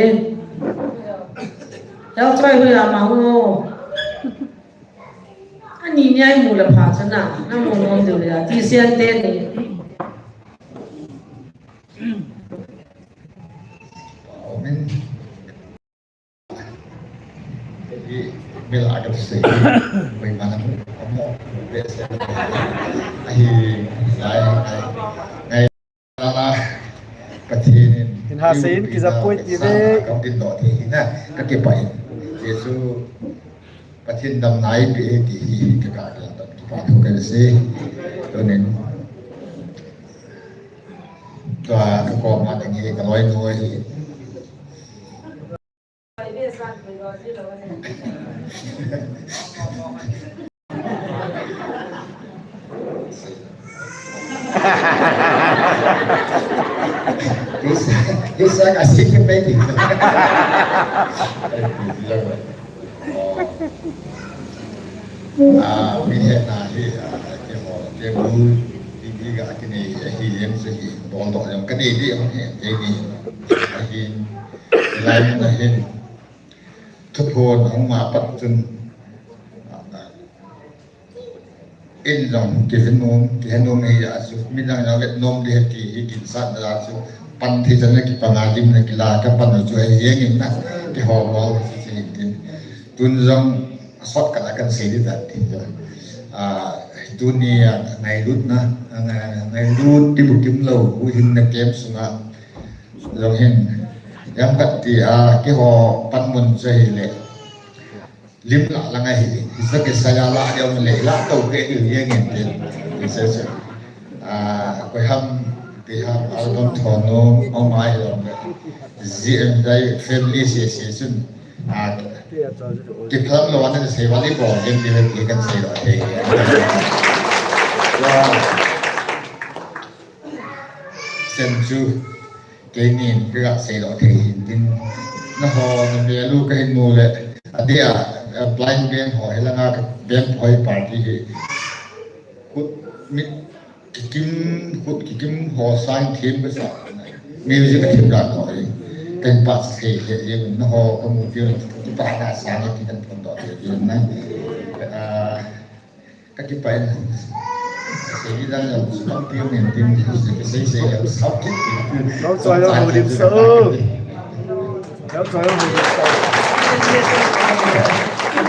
Leo choi hui ama hu. Ani ni ai mu la pha chana, na mu nom diu le, ti sian te ni. Amen. Hi, mel a ka sei, koi mana mu, amo, be se. Ahi, lai, lai. Ala, Pathen in, hin ha sei in, kija poi ti ve. Ka din doh thei hi na, ka kipah in. Jesu, Pathen damna eipe ti hi, ka ka din doh, kipa thu ka sei. Tunin, tua, ka ko ma ding hi, ka loi noi hi. Lusa, lusa kasi ke pwede. Ah, mi hetna hi, ah, keiho, keiho, hi, hi ga kine, hi, yen se hi, bon do, yen kane di, yen, yen, yen, yen, yen, Hilai mun ahin, thuphon ahung a pat chun, in jong kihe nom, kihe nom hi a chu, midang jong vet nom ding ahi ti hi ginsahna a chu, pan thei chan a kipan a lim na kila, ka pan u chu ahi jeng in na, kihou lou chu chu hin tin. Tun jong shortcut a kan sei ding tan tin jong. Ah, tuni a ngailutna, ngai, ngailut ti bukim lou, huhhingna camp sunga, Jong hin, jam khat ti a, keiho panmun chu ahile. Lim lah lang ahi, hisa kisai a lah deu le, lah to ke deu ye ngen te. Hisa chu. A, koi ham, ti ham, album thon no, au mai lo. G M dai family se se chun. A, kiphalam lou ana sei vale bol, gen ti le ti kan sei lou te. Wow. Sen chu, keinin ka ga sei lou thei hin tin. Naho, na melu ka hin mu le. Adia, a, blind band ho, hilanga ka band hoi party hi. Khut mit kikim, khut kikim ho sang thim ka sa. Music ka thim dan ho hi. Kan pa sei le, le, naho, ka mu ti, ki pa na sang ti kan phon do, ti na. A, Ka kipah in. Sei dan jong chu tampi um in tin, sei sei jong sap kit tin. Lam choi jong hung lim sa o. Lam choi jong hung lim sa.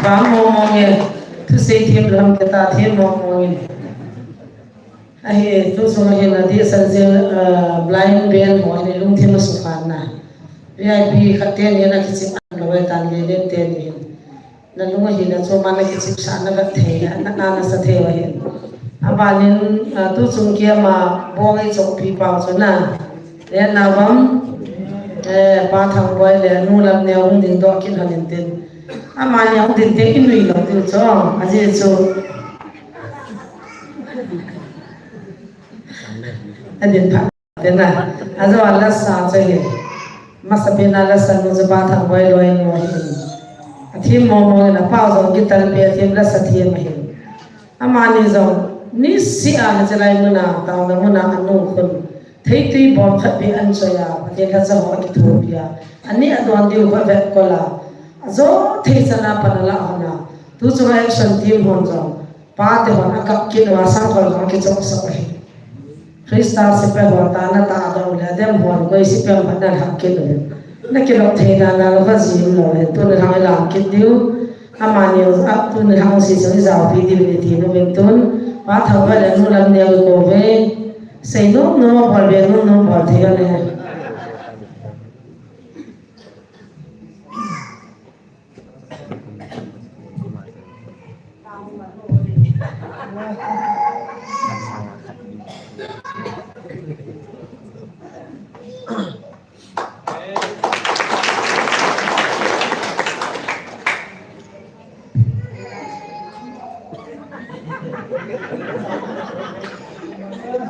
Bang mong mong e. Thusei them lam kita them mong mong e. Ahi, tu sung ahi na di san jing, ah, blind band ho ahi lungthim a sukhan na. V I P khat te ni na kichim an lo e tan le le te ni. Na lung ahi na chu mana kichipsah na vet thei, na, na, na sa thei u ahin. Abanin, ah, tu chung kia ma bong ei chongpi pau chu na. Le na vam, eh, Pa Thangboi le nu Lamneo hung ding doh kit hon in tin. Amani hung ding te i nui lou diu chu. Ajeh chu. Adin pha. Tena, ajo a lasa chu ahi. Masa pen a lasa nu chu Pa Thangboi loi nu ahi. Athem mong mong in, apau jong guitar pe athem, lasa them ahi. Amani jong niseh a hichelai mun a, taona mun a, anu khun theitui bom khat beh an choi a, Pathen lhacha ho akithopi a. Ani adon diu kho vet kol a. Ajo thei chan a pan ala hon a. Tu chung a action team hon jong. Pa te hon akap kit uva sangkhol jong akichop sah ahi. Christa sipai ho tah na tah dong le, adem hon koi sipai hon na lhah kit le. Na kilok thei dan na lo ka jim lo le, tuni lhang i lhah kit diu. Amani u, a, tuni lhang si sung i jao pi diu ni ti nu vin tun. Pa thau ba le nu lam neo i ko ve. Sei nom nom bol ve, nom nom bol thei le.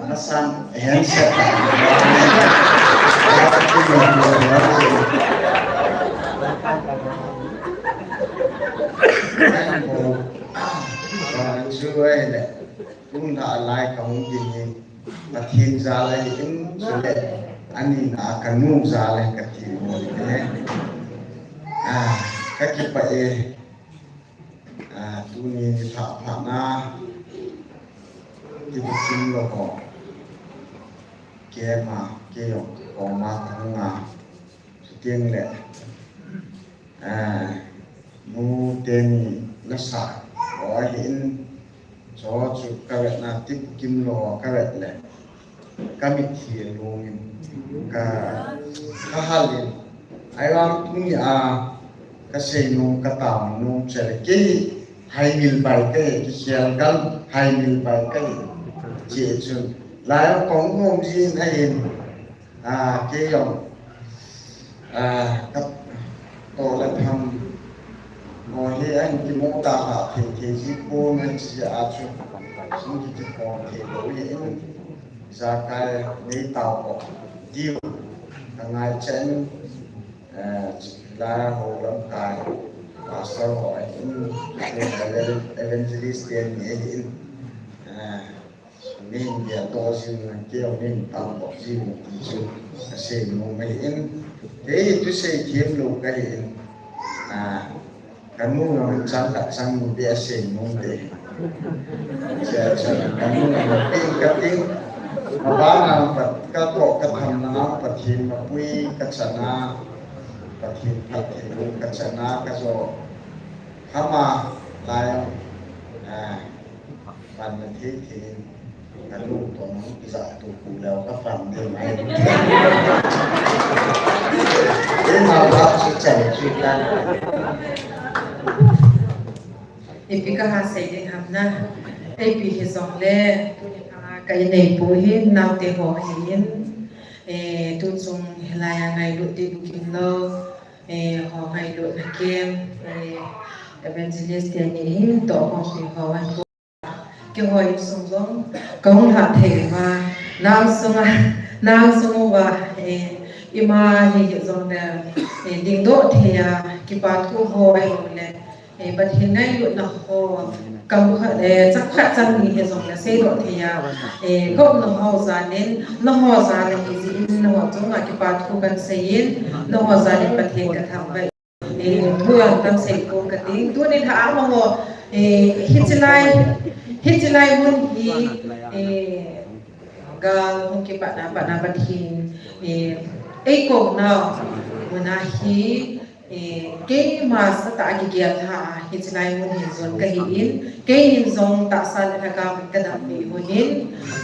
Nasan, handset. Chu ai le, kum da lai ka hung din hi, Pathen jal ahi in, chule, ani na ka nu jal ahi ka ti mo le. Ah, ka kipah e. Ah, tuni ni thah phat na, ti bu sim lo ho. Keima, kei jong, koma, kong a. Chuteng le, ah, nu teni lasa ho ahin, chu chu ka vet na, ti bu kim lo ho ka vet le. Ka mithi a lungin, ka, ka halin. Ahivang tuni a, ka seinom, ka taonom, chule kei haimil bai kahi, kikhel gal haimil bai kahi. Che chun, lai a kong nom jin ahin, a, kei jong, Ah, ka to le tham. Mo hi an kimo ta ha thei thei ji ko na chi a chu. Sum ki ki ko thei lo hi in. Za kai nei tao ko. Diu. Ka ngai chen. Eh, la ho lam kai. Pastor ho in. Evangelist te ni in. Eh, Min dia to jing na keo min tam ko jing ti chu ka seinom ahi in. Kei hi thusei them lo kahi in. Ah, ka nu jong chang khat chang nu te a seinom te. Cha cha ka nu jong ping ka ping. Abang a pat ka to ka tham na Pathen mapui ka chana. Pathen phatthei ka chana ka jo. Hama lai a. Ah, Pan na thei thei in, ka nu toh nang kija tu ku leo ka pan de mai. Ei ma ba chu chai chu ta. Ipi ka ha sei ding ham na. Ipi hi jong le, ah, ka ineipu hi, naote ho hi in, eh, tu chung hilai a ngailut ti bukim lo, eh, ho ngailut na kem, eh, evangelist te ni hin, to ho pi ho an Keiho insung jong, kahung lhah thei uva, nang sunga, nang sung uva, eh, ima hi hi jong le, eh, dingdoh thei a, kipa thu ho ahi le, eh, Pathen ngailutna ho, kam khat, eh, chang khat chang ni hi jong le, seidoh thei a, eh, gopna ho jal in, nangho jal in, hi jeh in, nangho chunga kipa thu kan sei in, nangho jal in Pathen ka thangvah in. Eh, thu jong kan sei pon kati. Tuni lha amaho, eh, hiche lai, hiche lai mun hi, eh, gal hung kipat na, pat na Pathen, eh, eikou nau, mun a hi, eh, keima sah tah a kigel lha a, hiche lai mun hin jon kahi in, Kei hin jong tahsa le thakam in ka dam nei hun in,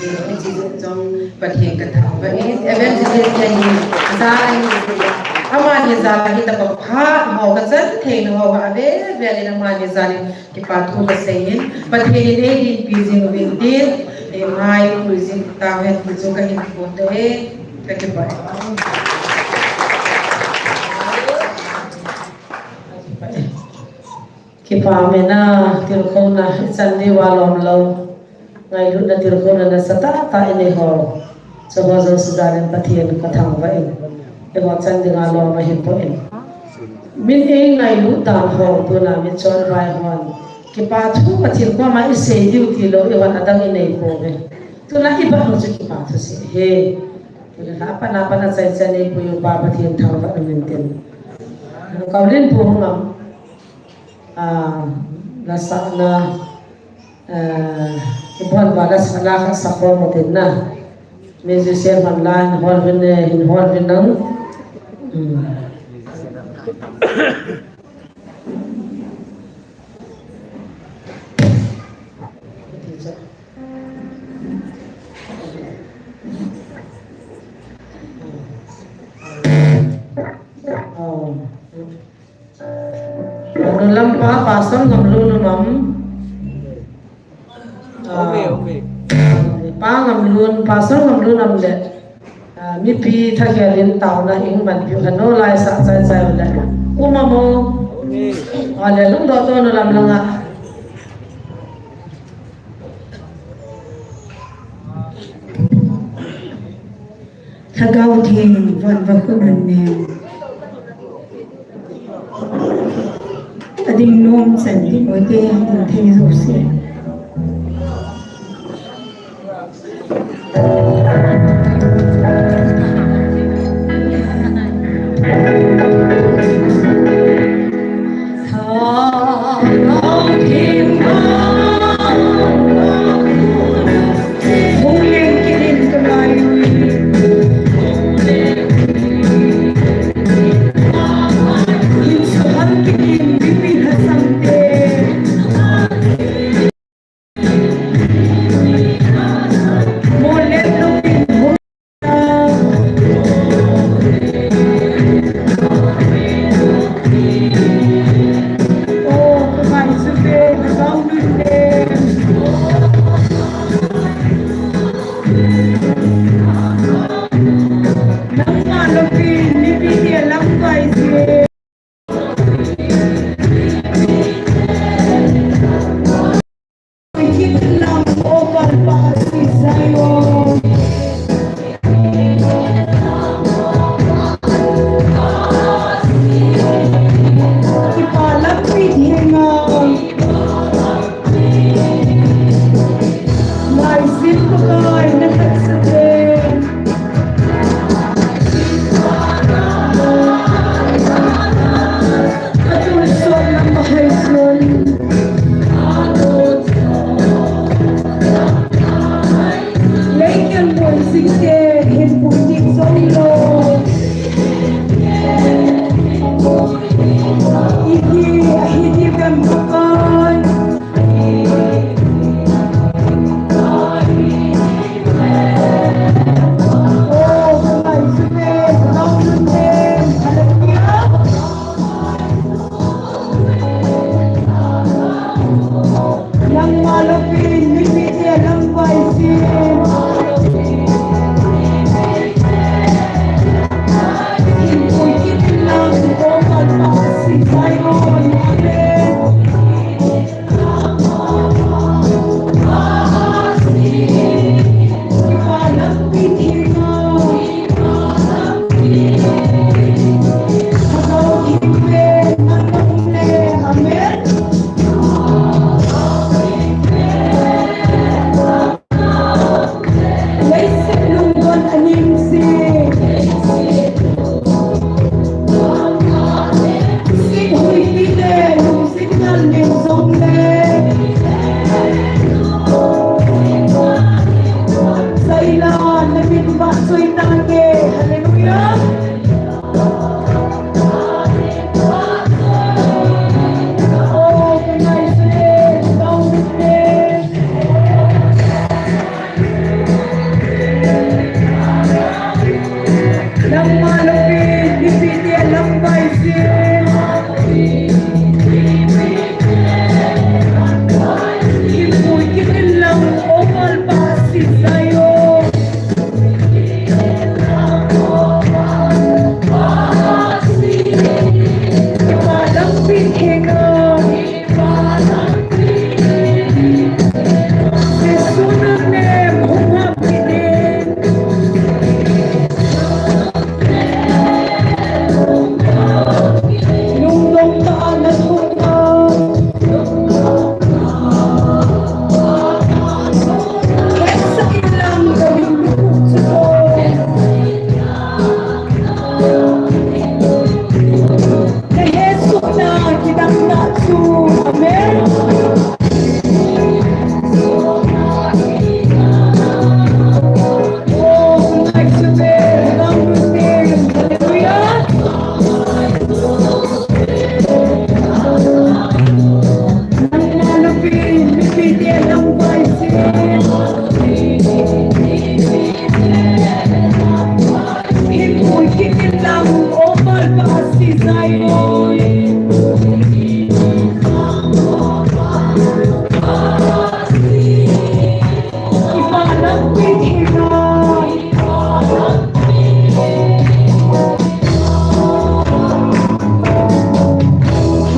eh, hiche jong Pathen ka thangvah in, evangelist te hin jal ahi, amani jal ahi tabang phat ho ka chan thei na ho a ve ve le amani jal in kipa thu ka sei in, Pathen in ei dinpi jing uvin tin, eh, mai pui jing tau hen ti chu ka hin phon te, ka kipah e. Kipa mena, tilkhouna, ichan diu a lom lou. Ngailutna tilkhouna nasatah tah inei ho. Chuho jouse jal in Pathen ka thangvah in. Eiho chan dinga lom ahi poi. Min ei ngailut dan ho, tuna min chonvai hon. Kipa thu Pathen koma isei diu tilou, eihon adang inei pouve. Tuna iba ho chu kipa thu sei ahi. Tuna apat apat a chai chan inei pui upa Pathen thangvah in tin. Kaulin pu hung am. Ah, lasahna, ah, ibon ba lasahna kha sakhom utin na. Musician hon la hin hol uvin, eh, hin hol uvin nang. Hmm. Oh. Anu lampa Pastor Ngamlun um am? Ah. Pa Ngamlun, Pastor Ngamlun um le. Ah, mipi thakhel in taona in manpiu hanu lai sa chai chai le. Um am o. Ah, le lungdoh to nu lam langa. Lhagao Theng, van va khun an neo. Ading nom chan Timothy, ading thei jouse.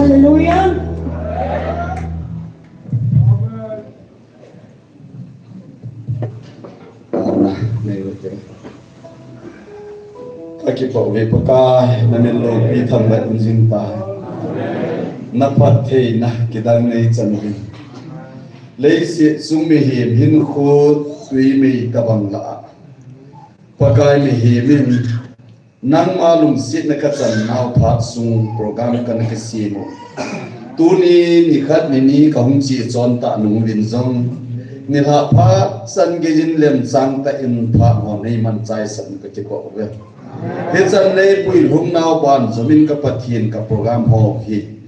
Hallelujah. Amen. Nei ute. Kakipah uve Pakai, na min loupi thangvah in jing tai. Na phattheina kidang nei chan uvin. Leiset chung mihem hinkho tui mei tabang lah a, Pakai, mihem in nangma lungsetna kachan nau phat sung program kana kisem u. Tuni nikhat nini kahung che chon tah nung uvin jong, nilhah phat chan geiyin lemchang tah in phat ho nei man chai sah un kakipah uve. Hichan nei puilhung nau banjom in ka Pathen, ka program ho hi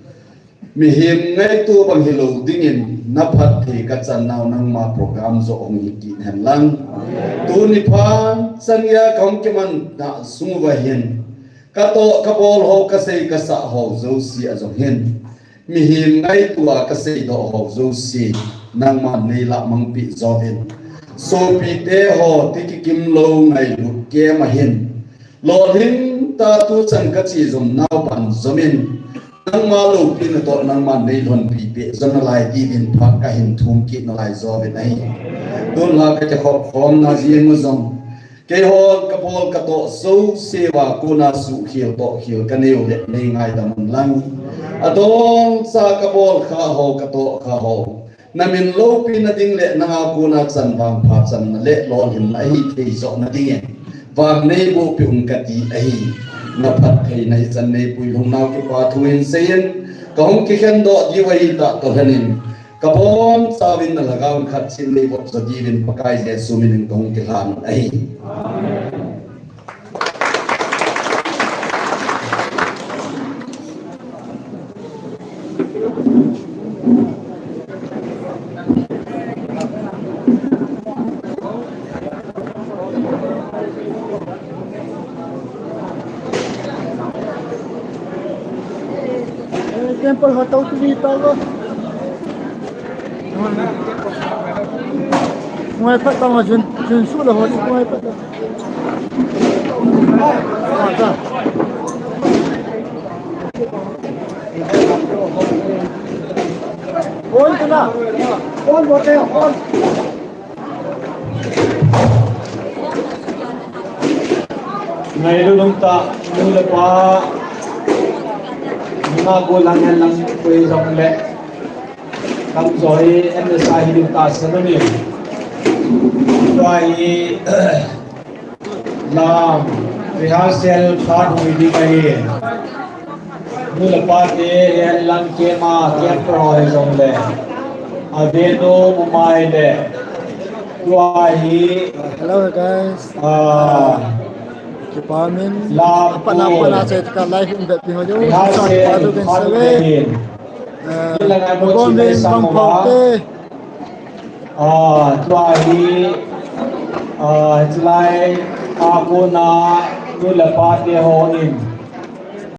mihem ngaito bang hilou dingin na phatthei kachan nau nangma program joh hung hi kit hen lang. Tuni phat chan geiya kahung kiman na sung uva hin, katoh kabol ho, kasei kasah ho jouse a jong hin, mihem ngaito a kaseidoh ho jouse nangman nei lahmang peh jo in. Sopite ho, ti kikim lou ngailut kem ahin, lolhing tah a tuchan kache jom nau banjom in, nangma loupina toh nangman nei lhonpi peh jo nalai diuvin phat kahin thum kit nalai jo uvin ahi. Tun la kakikhop khomna jeng u jong, keiho kabol katoh jouse uva kona suhkhel tohkhel kanei u le nei ngaidam un lang. Adongcha kabol kha ho, katoh kha ho, na min loupina ding le nanga kona chanvang phachanna le lolhinna ahi thei joh na dingin vang nei boh peh un kati ahi. Na phattheina hichan nei puilhung nau kipa thu hin seiyin, kahung kikhen doh diu ahi tah toh lhenin, kabonchauvin na lhagao in khat cheh in nei vop jo diuvin Pakai Jesu minin kahung kilhan un ahi. Amen. Temple ho tao tu ni tao lo. Ngai phat tao ma jun, jun su lo ho ni ngai phat tao. On tu na. On bote on. Ngailut umtah nu le pa, nunga gollhang henlang koi jong le, tamjo hi en le sa hi ding tahsan un. Tua hi, lam, rehearsal phat hung hi ding ahi. Nu le pa te, henlang kema, kema ho hijong le, a ve nom um ahile, tua hi, hello, guys. Ah, kipa min, la, apa na, apa na, saya tekan live in that pihon yo, rehearsal, sa patu kan phat sabe. Hin. Eh, kila ngai mo, bom chile bin sang bang mo ba. Pau te. Ah, tua hi, ah, chulai, a kona, nu le pa te hon in.